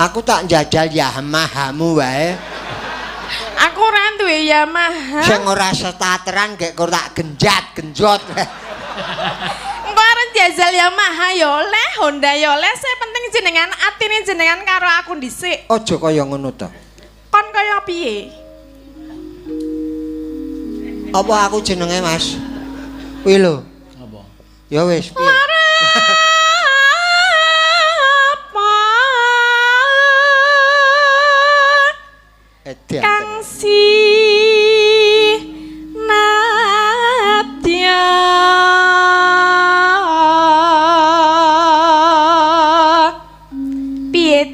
Aku tak njajal Yamahamu wae. Aku ora duwe Yamaha. Sing ora setateran gek kok tak genjat-genjot. Engko arep jajal Yamaha ya oleh, Honda ya oleh, sing penting jenengan atine jenengan karo aku dhisik. Aja kaya ngono to. Kon kaya piye? Apa aku jenenge Mas? Kuwi lho. Apa? Ya wis piye? Apa? Edan. Kang si Nadya. Piye?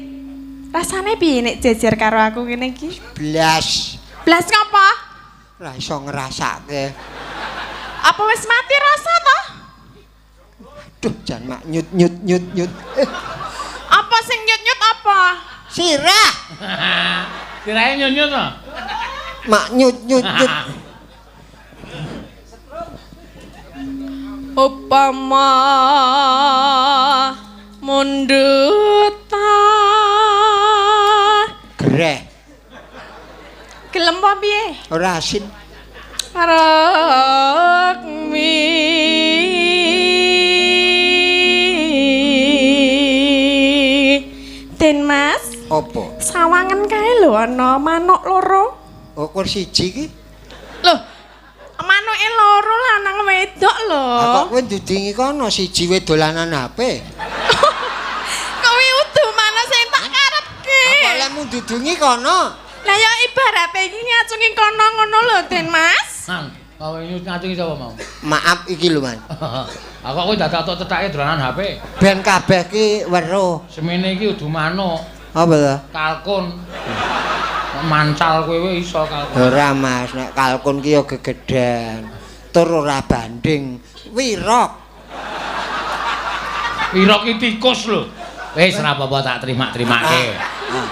Rasane piye nek jejer karo aku ngene iki? Blas. Blas ngapa? Ora iso ngrasake. Apa wis mati rasa to? Aduh, jan mak nyut nyut nyut nyut. Apa sing nyut nyut apa? Sirah. Sirahe nyut nyut to? Mak nyut nyut nyut. Upama mundut ta. Greh. Gelem apa piye? Ora asin. Rukmi. Den Mas. Apa? Sawangan kae lho ana manuk loro. Oh, kur siji iki? Lho, manuke loro lanang wedok lho. Lah kok kowe ndudingi kono siji we dolanan HP. Kowe udu manuk sing tak karepke. Apa lemu ndudungi kono? Lah ya ibarate iki ngacungi kono ngono lho, Den Mas. Nang, kowe ngacungi sapa mau? Maaf iki lho, Mas. Aku kowe dadak tok cethake dolanan HP. Ben kabeh ki weruh. Semene iki udu manuk. Apa to? Kalkun. Mancal kowe iso kalkun. Ora, Mas, nek kalkun ki ya gegedhen. Tur ora banding. Wirok. Wirok ki tikus lho. Wis ora apa-apa tak terima-terimake.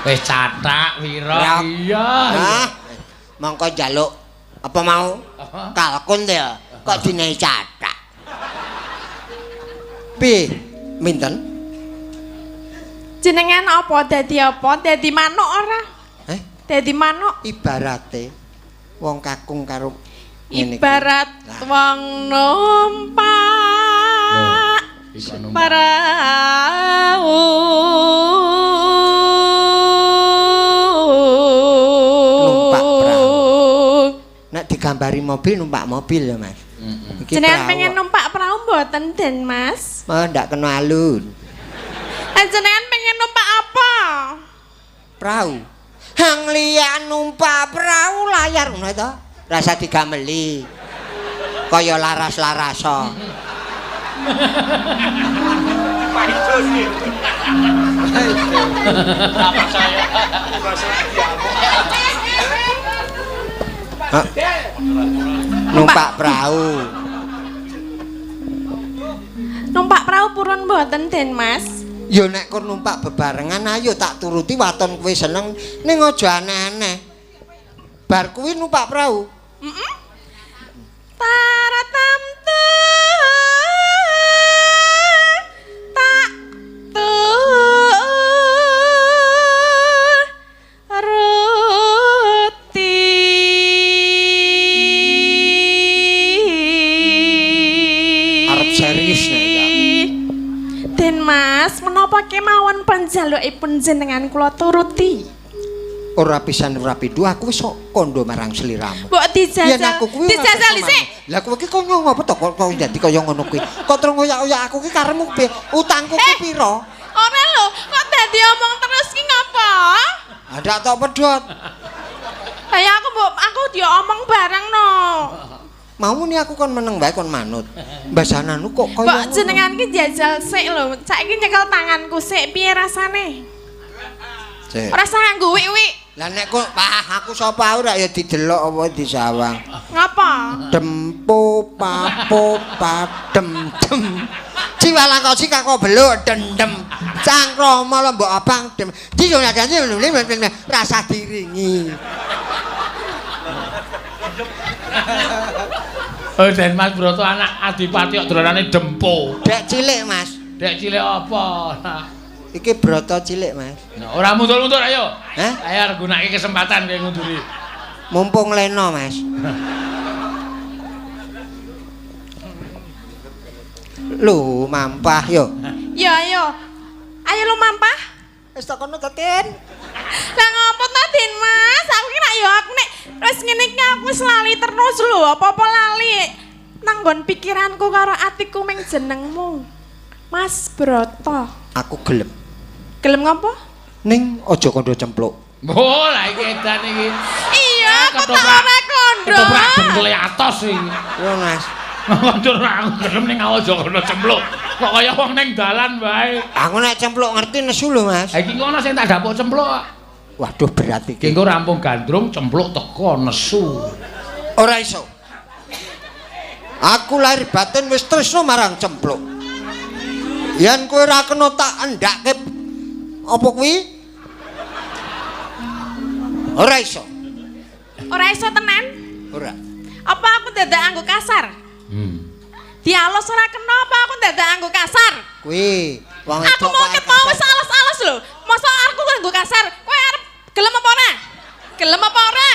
Wis cathak wirok. Iya. Ah. Mongko njaluk apa mau? Kalkun to ya. Kok dinehi cathak. Piye? Minten? Jenengan apa dadi apa? Dadi manuk ora? Eh? Dadi manuk. Ibarate wong kakung karo ngene iki. Ibarat wong numpak parau. Numpak perahu. Nek digambari mobil numpak mobil ya, Mas. Jenengan pengen numpak perahu mboten, Den Mas? Oh, ndak kena alun. Jenengan pengen numpak apa? Perahu. Hang liya numpak perahu layar ngono to. Rasa digameli. Kaya laras-laraso. Numpak perahu. Numpak perahu purun mboten, Den Mas? Ya nek kur numpak bebarengan ayo tak turuti waton kowe seneng ning aja aneh-aneh. Bar kuwi numpak perahu. Heeh. Taratam tak turuti. Arep serius nek ya. Den Mas, menapa kemawon panjalukipun jenengan kula turuti? Ora pisan ora pindho aku wis kandha marang sliramu. Mbok dijajal. Dijajal dhisik. Lah kowe iki kok ngopo to kok dadi kaya ngono kuwi? Kok terus ngoyak-oyak aku ki karepmu piye? Utangku ki pira? Ora lho, kok dadi omong terus ki ngopo? Ndak tok pedhot. Lah ya aku mbok aku diomong bareng no. Mau nih aku kon meneng bae kon manut. Mbasananu kok kaya Mbok jenengan ki jajal sik lho. Saiki nyekel tanganku sik piye rasane? Sik. Ora usah nganggo wik-wik. Lah nek kok pah aku sapa ora ya didelok apa disawang. Ngapa? Dempo papo padem dem. Ciwalangkosi kako beluk dendem. Cangkrama lombok abang dem. Rasa diringi. Oh, Den Mas Broto anak adipati kok dolanane dempo. Dek cilik, Mas. Dek cilik apa? Iki Broto cilik, Mas. Nah, ora mundur-mundur ayo. Hah? Ayo arep gunake kesempatan kowe ngunduri. Mumpung leno, Mas. Lho, mampah yo. Ya ayo. Ayo lu mampah. Wis tak kono to, Tin. Lah ngopo ta, Den Mas? Aku ki nek ya aku nek wis ngene iki aku wis lali terus lho, apa-apa lali. Nanggon pikiranku karo atiku ming jenengmu. Mas Broto. Aku gelem. Gelem ngopo? Ning aja kandha cempluk. Oh, lah iki edan iki. Iya, aku tak ora kandha. Ketoprak dengkule atos iki. Yo, Mas. Kandha aku gelem ning aja kandha cempluk. Kok kaya wong ning dalan wae. Aku nek cempluk ngerti nesu lho, Mas. Ha iki ngono sing tak dapuk cempluk kok. Waduh berat iki. Iki engko rampung gandrung cempluk teko nesu. Ora iso. Aku lahir batin wis tresno marang cempluk. Yen kowe ora kena tak endhakke apa kuwi? Ora iso. Ora iso tenan? Ora. Apa aku dadak anggo kasar? Dialus ora kena apa aku dadak anggo kasar? Kuwi wong aku mau ketemu wis alus-alus lho. Mosok aku nganggo kasar? Kowe arep gelem apa ora? Gelem apa ora?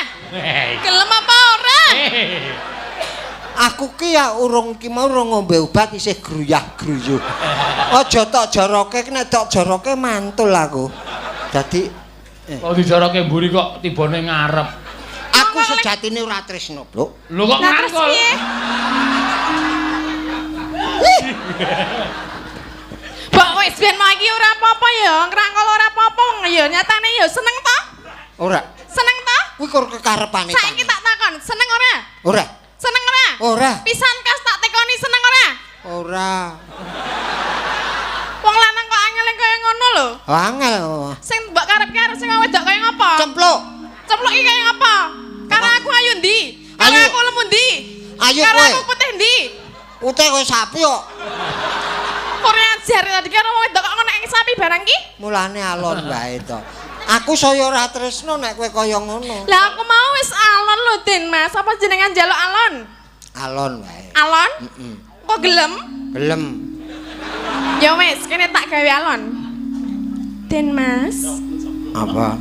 Gelem apa ora? Aku ki ya urung ki mau urung ngombe obat isih gruyah-gruyuh. Aja tok joroke, nek tok joroke mantul aku. Dadi kok dijoroke mburi kok tibane ngarep. Aku sejatine ora tresno, Bluk. Lho kok ngrangkul? Mbok wis ben mau iki ora apa-apa ya, ngrangkul ora apa-apa ya nyatane ya seneng to? Ora. Seneng to? Kuwi kur kekarepane. Saiki tak takon, seneng ora? Ora. Seneng ora? Ora. Pisan kas tak tekoni seneng ora? Ora. Wong lanang kok angel kaya ngono lho. Angel. Sing mbok karepke arep sing wedok kaya ngopo? Cempluk. Cempluk iki kaya ngopo? Karo aku ayu ndi? Karo aku lemu ndi? Ayu kowe. Karo aku putih ndi? Putih kaya sapi kok. Kurang ajar tadi karo wong wedok kok ngono ing sapi barang ki? Mulane alon wae to. Aku saya ora tresno nek kowe kaya ngono. Lah aku mau wis alon lho, Den Mas. Apa jenengan njaluk alon? Alon wae. Alon? Heeh. Kok gelem? Gelem. Ya wis, kene tak gawe alon. Den Mas. Apa?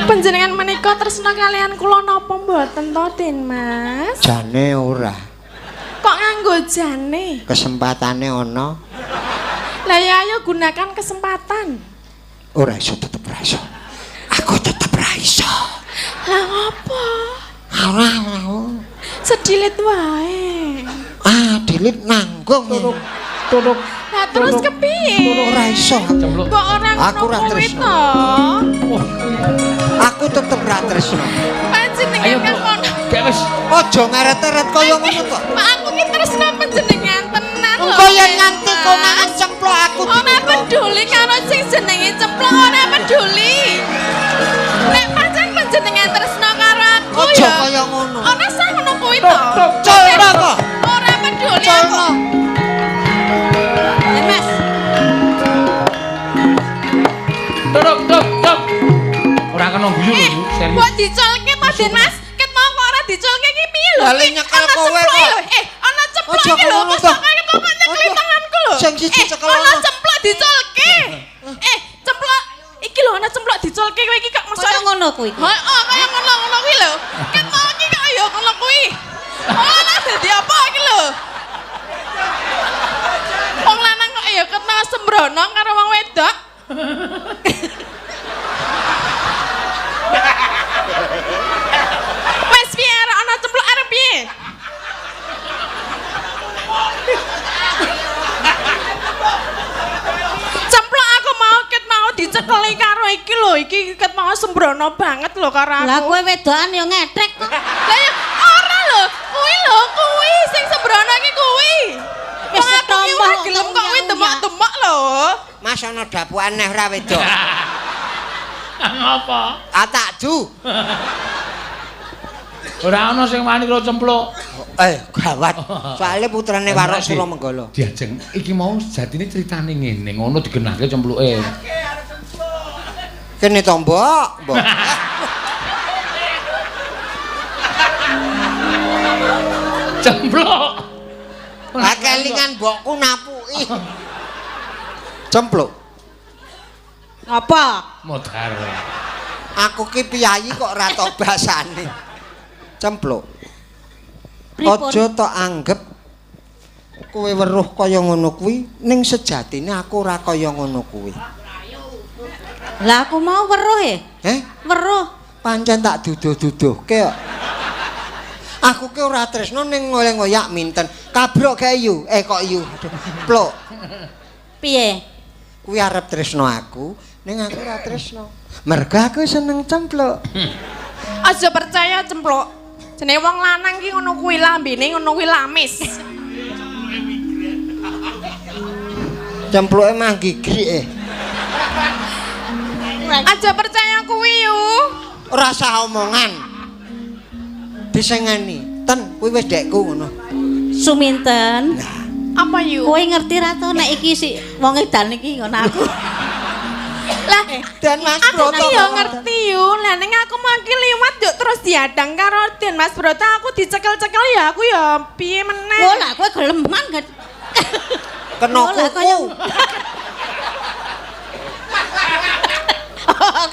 Panjenengan menika tresno kalian kula napa mboten to, Den Mas? Jane ora. Kok nganggo jane? Kesempatane ana. Lah ya ayo gunakan kesempatan. Ora iso tetep ora iso. Aku tetep ora iso. Lah ngopo? Ora ora. Sedilit wae. Ah, dilit nanggung. Tutuk. Lah terus kepiye? Ora iso. Kok ora aku ora tresno. Aku tetep ora tresno. Panjenengan kan ngono. Gek wis aja ngeret-eret kaya ngono to. Pak aku ki tresno panjenengan tenan lho. Engko yen nganti konangan cemplok aku ora peduli karo sing jenenge cemplok ora peduli. Nek pancen panjenengan tresno karo aku aja ya kaya ngono. Ora sah ngono kuwi to. Culno kok. Ora peduli aku. Mas. Tuk tuk tuk. Ora kena guyu lho, serius. Mbok diculke to, Den Mas? Ket mau kok ora diculke ki piye lho? Lah nyekel kowe kok. Ana cemplok iki lho, mosok kaya kok nyekeli tanganku lho. Sing siji cekel ana cemplok diculke. Cemplok iki lho ana cemplok diculke kowe iki kok mosok kaya ngono kuwi. Heeh, kaya ngono-ngono kuwi lho. Ket mau iki kok ya ngono kuwi. Ora dadi apa iki lho. Wong lanang kok ya kena sembrono karo wong wedok. Wes piye arek ana cemplok arep piye? Cemplok aku mau ket mau sembrono banget lho karo aku. Lah kowe wedokan ya ngetrek kok. Lah ya ora lho, kuwi lho kuwi sing sembrono iki kuwi. Wis Wong aku ki ora setompo gelem kok kuwi demok-demok lho. Mas ana dapukan neh ora wedok. Ngapa? Ah tak du. Ora ana sing wani karo cempluk. Gawat. Soale putrane Warok Suramenggala. Diajeng iki mau jatine critane ngene, ngono digenahke cempluke. Kene to, Mbok. Mbok. Cempluk. Lah kelingan mbokku napuki. Cempluk. Ngapa? Modar. Aku ki piyayi kok ora tok basane. Cempluk. Aja tok anggep kowe weruh kaya ngono kuwi, ning sejatine aku ora kaya ngono kuwi. Lah aku mau weruh e. Heh? Weruh. Pancen tak duduh-duduhke kok. Aku ki ora tresno ning ngoyak minten. Kabrok kae yu, kok yu. Aduh, pluk. Piye? Kuwi arep tresno aku, ning aku ora tresno. Mergo aku seneng cempluk. Aja percaya cempluk. Jenenge wong lanang ki ngono kuwi lambene ngono kuwi lamis. Cempluke mah gigrik e. Aja percaya kuwi yu. Ora usah omongan. Disengeni. Ten kuwi wis dekku ngono. Suminten. Apa yu? Kowe ngerti ra to nek iki si wong edan iki ngono aku. Lah Dan Mas aku Broto ki yo ngerti yu. Lah ning aku mangki liwat yo terus diadang karo Den Mas Broto aku dicekel-cekel ya aku ya piye meneh. Wo lah kowe geleman kan. Kena kuku.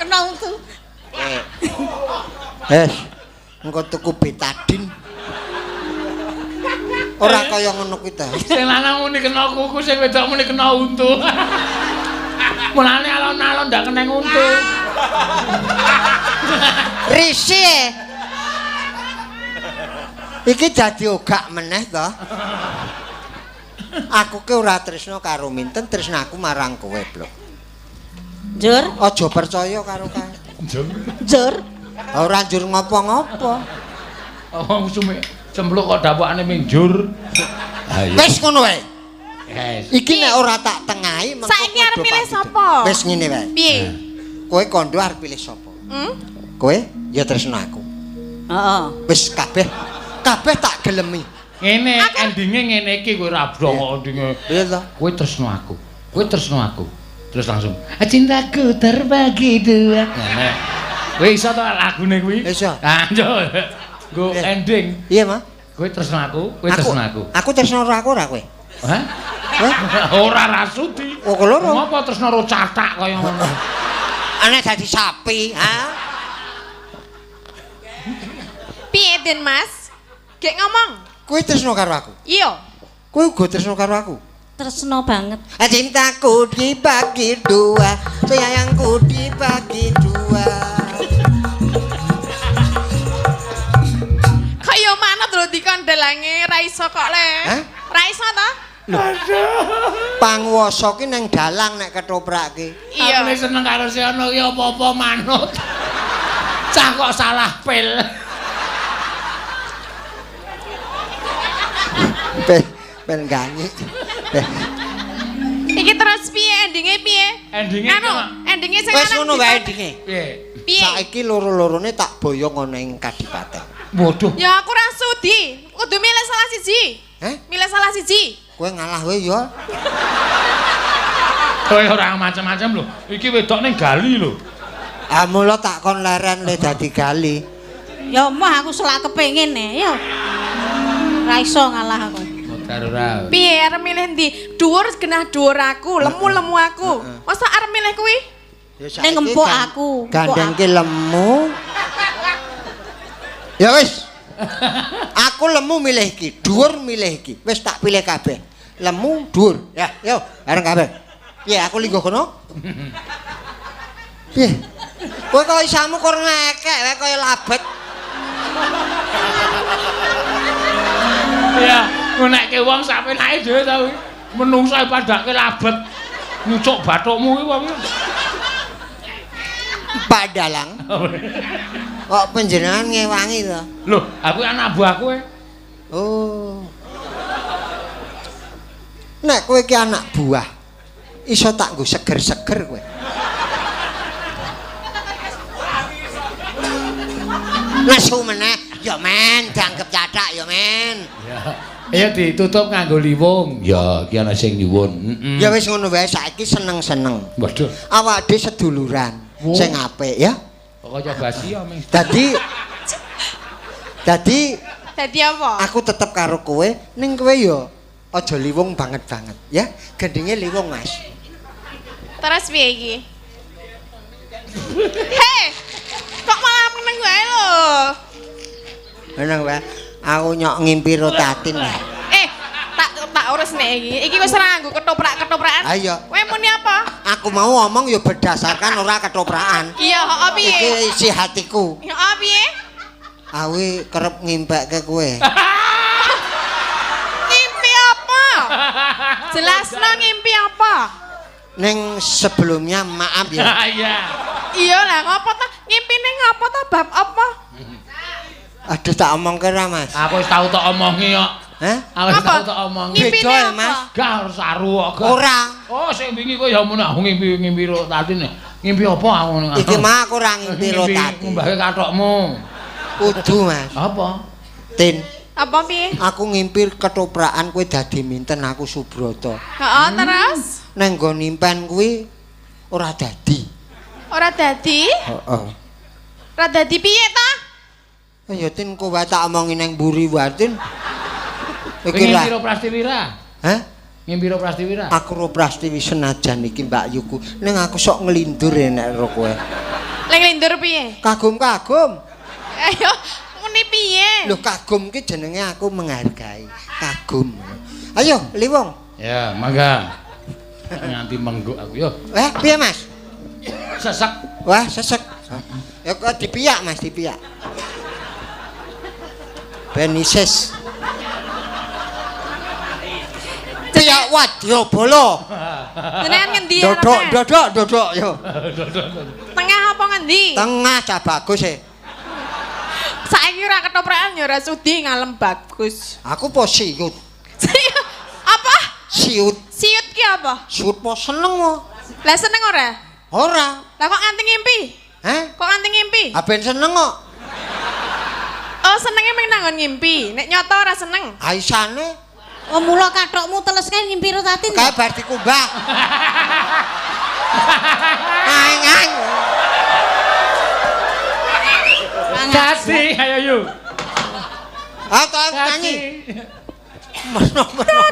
Kena untu. Wes, engko tuku betadin. Ora kaya ngono kuwi ta. Sing lanang muni kena kuku, sing wedok muni kena untu. Mulane alon-alon ndak kena untu. Risih. Iki dadi ogak meneh to. Aku ki ora tresno karo minten, tresno aku marang kowe, Blok. Njur, aja percaya karo kae. Njur. Njur. Ora njur ngopo-ngopo. Wong sume cempluk kok dapukane minjur. Wis ngono wae. Yes. Iki nek ora tak tengahi mengko saiki arep pilih sapa? Wis ngene wae. Piye? Kowe kandha arep pilih sapa? Hmm? Kowe ya tresno aku. Heeh. Wis kabeh kabeh tak gelemi. Ngene endinge ngene iki kowe ora blongo endinge. Piye to? Kowe tresno aku. Kowe tresno aku. Terus langsung cintaku terbagi dua. Ngene. Kowe iso to lagune kuwi? Iso. Ah, yo. Nggo ending. Iya, Ma. Kowe tresno aku, kowe tresno aku. Aku tresno ora aku ora kowe. Hah? Ora rasudi. Oh, keloro. Ngopo tresno ro catak kaya ngono? Ana dadi sapi, ha? Piye Den Mas? Gek ngomong. Kowe tresno karo aku? Iya. Kowe uga tresno karo aku? Tresno banget. Cintaku dibagi dua, sayangku dibagi dua. Kaya manut lho dikondelange ra iso kok le. Hah? Ra iso ta? Lho. Panguwasa ki nang dalang nek ketoprak ki. Iya. Aku seneng karo si ono ki apa-apa manut. Cah kok salah pil. Pil ganyi. Iki terus piye endinge piye? Endinge anu, endinge sing wis ngono wae endinge. Piye? Piye? Saiki loro-lorone tak boyong ana ing kadipaten. Waduh. Ya aku ora sudi. Kudu milih salah siji. Heh? Milih salah siji. Kowe ngalah wae ya. Kowe ora macam-macam lho. Iki wedok ning gali lho. Ah mula tak kon leren le dadi gali. Ya moh aku selak kepengin e ya. Ora iso ngalah aku. Modar ora. Piye arep milih ndi? Dhuwur genah dhuwur aku, lemu-lemu aku. Masa arep milih kuwi? Ning ngempuk aku. Gandeng ki lemu. Ya wis. Aku lemu milih iki, dhuwur milih iki. Wis tak pilih kabeh. Lemu, dhuwur. Ya, yo bareng kabeh. Piye aku lingguh kono? Piye? Kowe kok isamu kur ngekek wae kaya labet. Ya, ngonekke wong sapenake dhewe ta kuwi. Menungso padake labet. Nyucuk bathukmu kuwi wong. Pak Dalang. Kok panjenengan ngewangi to? Loh, aku anak buahku e. Oh. Nek kowe iki anak buah, iso tak nggo seger-seger kowe. Nesu meneh, ya men, dianggep cathak ya men. Ya. Ya ditutup nganggo liwung. Ya, iki ana sing nyuwun. Heeh. Ya wis ngono wae, saiki seneng-seneng. Waduh. Awake dhewe seduluran sing apik ya. Kok kaya basi ya, Ming. Dadi Dadi apa? Aku tetep karo kowe, ning kowe ya aja liwung banget-banget ya. Gendinge liwung, Mas. Terus piye iki? Hei, kok malah meneng wae lho. Meneng wae. Aku nyok ngimpi rotatin. Tak urus nek iki. Iki wis ora nganggo ketoprak-ketoprakan. Ayo. Kowe muni apa? Aku mau ngomong ya berdasarkan ora ketoprakan. Iya, heeh piye? Iki isi hatiku. Heeh piye? Awi kerep ngimpekke kowe. Ngimpi apa? Jelasno ngimpi apa? Ning sebelumnya maaf ya. Iya. Iya lah, ngopo ta? Ngimpine ngopo ta bab apa? Aduh tak omongke ra, Mas. Aku wis tau tak omongi kok. Hah? Aku wis tau tak omongi. Beda ya, Mas. Gak harus saru kok. Ora. Oh, sing wingi kowe ya mun aku ngimpi rotatin. Ngimpi apa aku ngono? Iki mah aku ora ngimpi rotatin. Ngumbahke kathokmu. Kudu, Mas. Apa? Tin. Apa piye? Aku ngimpi ketoprakan kowe dadi minten aku Subroto. Heeh, terus? Nang nggon impen kuwi ora dadi. Ora dadi? Heeh. Ora dadi piye ta? Ya Tin kowe wae tak omongi nang mburi wae Tin. Iki lah. Ngimpi ro Prastiwira. Hah? Ngimpi ro Prastiwira. Aku ro Prastiwi senajan iki Mbak Yuku. Ning aku sok nglindur nek ro kowe. Lek nglindur piye? Kagum-kagum. Ayo muni piye? Lho kagum ki jenenge aku menghargai. Kagum. Ayo Liwung. Ya, mangga. Nganti mengguk aku yo. Eh, piye Mas? Sesek. Wah, sesek. Ya kok dipiyak Mas, dipiyak. Benises. Piyak wadyabala. Jenengan ngendi? Dodok, dodok, dodok yo. Tengah apa ngendi? Tengah cah bagus e. Saiki ora ketoprakan ya ora sudi ngalem bagus. Aku po siut. Apa? Siut. Siut ki apa? Siut po seneng mo. Lah seneng ora? Ora. Lah kok nganti ngimpi? Hah? Kok nganti ngimpi? Ah ben seneng kok. Oh senenge mung nanggon ngimpi. Nek nyata ora seneng. Aisane. Oh mula kathokmu teles kae ngimpi rotatin. Kae bar dikumbah. Ngang. Dadi ayo yu. Ah tak nyanyi. Meno-meno.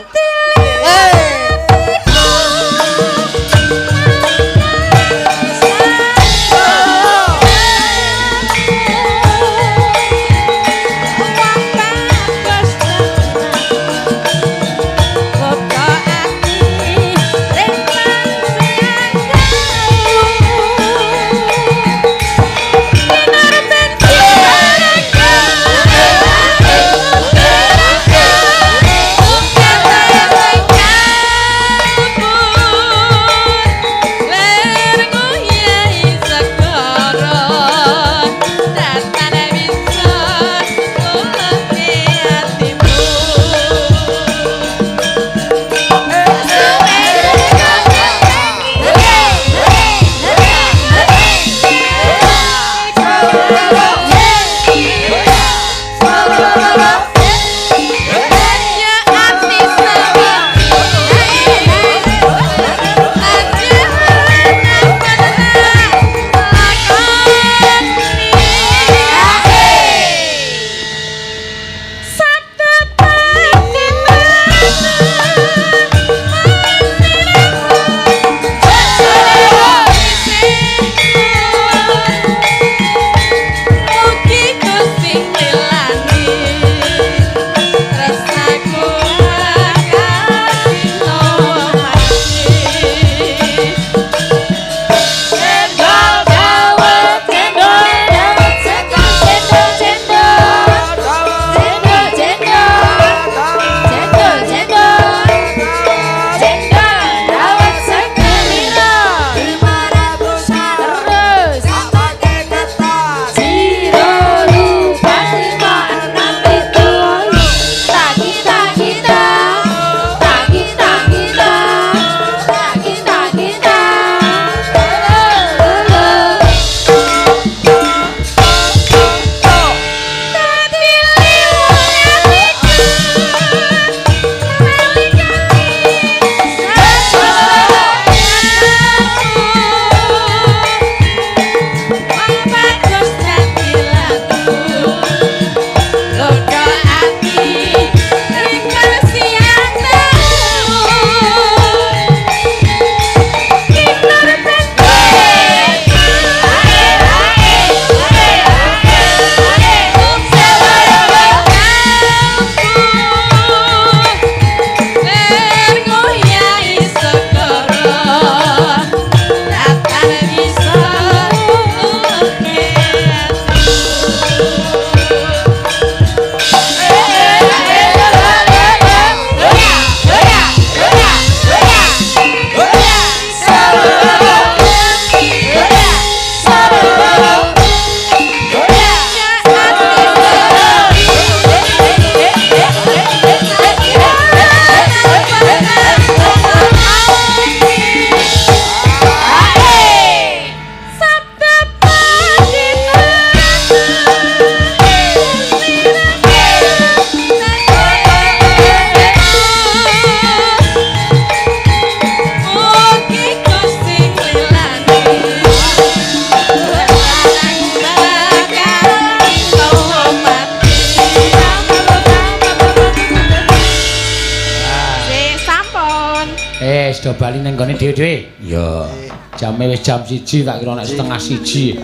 Sudah bali ning gone dhewe-dhewe. Iya. Jame wis jam 1 tak kira nek 12:30.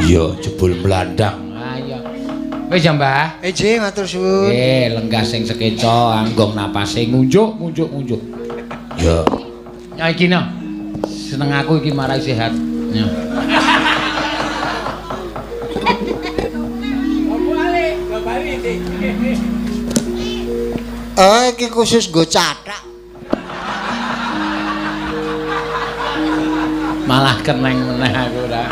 Iya, jebul mlandang. Ah iya. Wis ya, Mbah. Nggih, matur suwun. Nggih, lenggah sing sekeca, anggong napase ngunjuk, ngunjuk, ngunjuk. Ya. Ya iki no. Seneng aku iki marai sehat. Ya. Oh, iki khusus nggo cathak. Malah keneng meneh aku ora.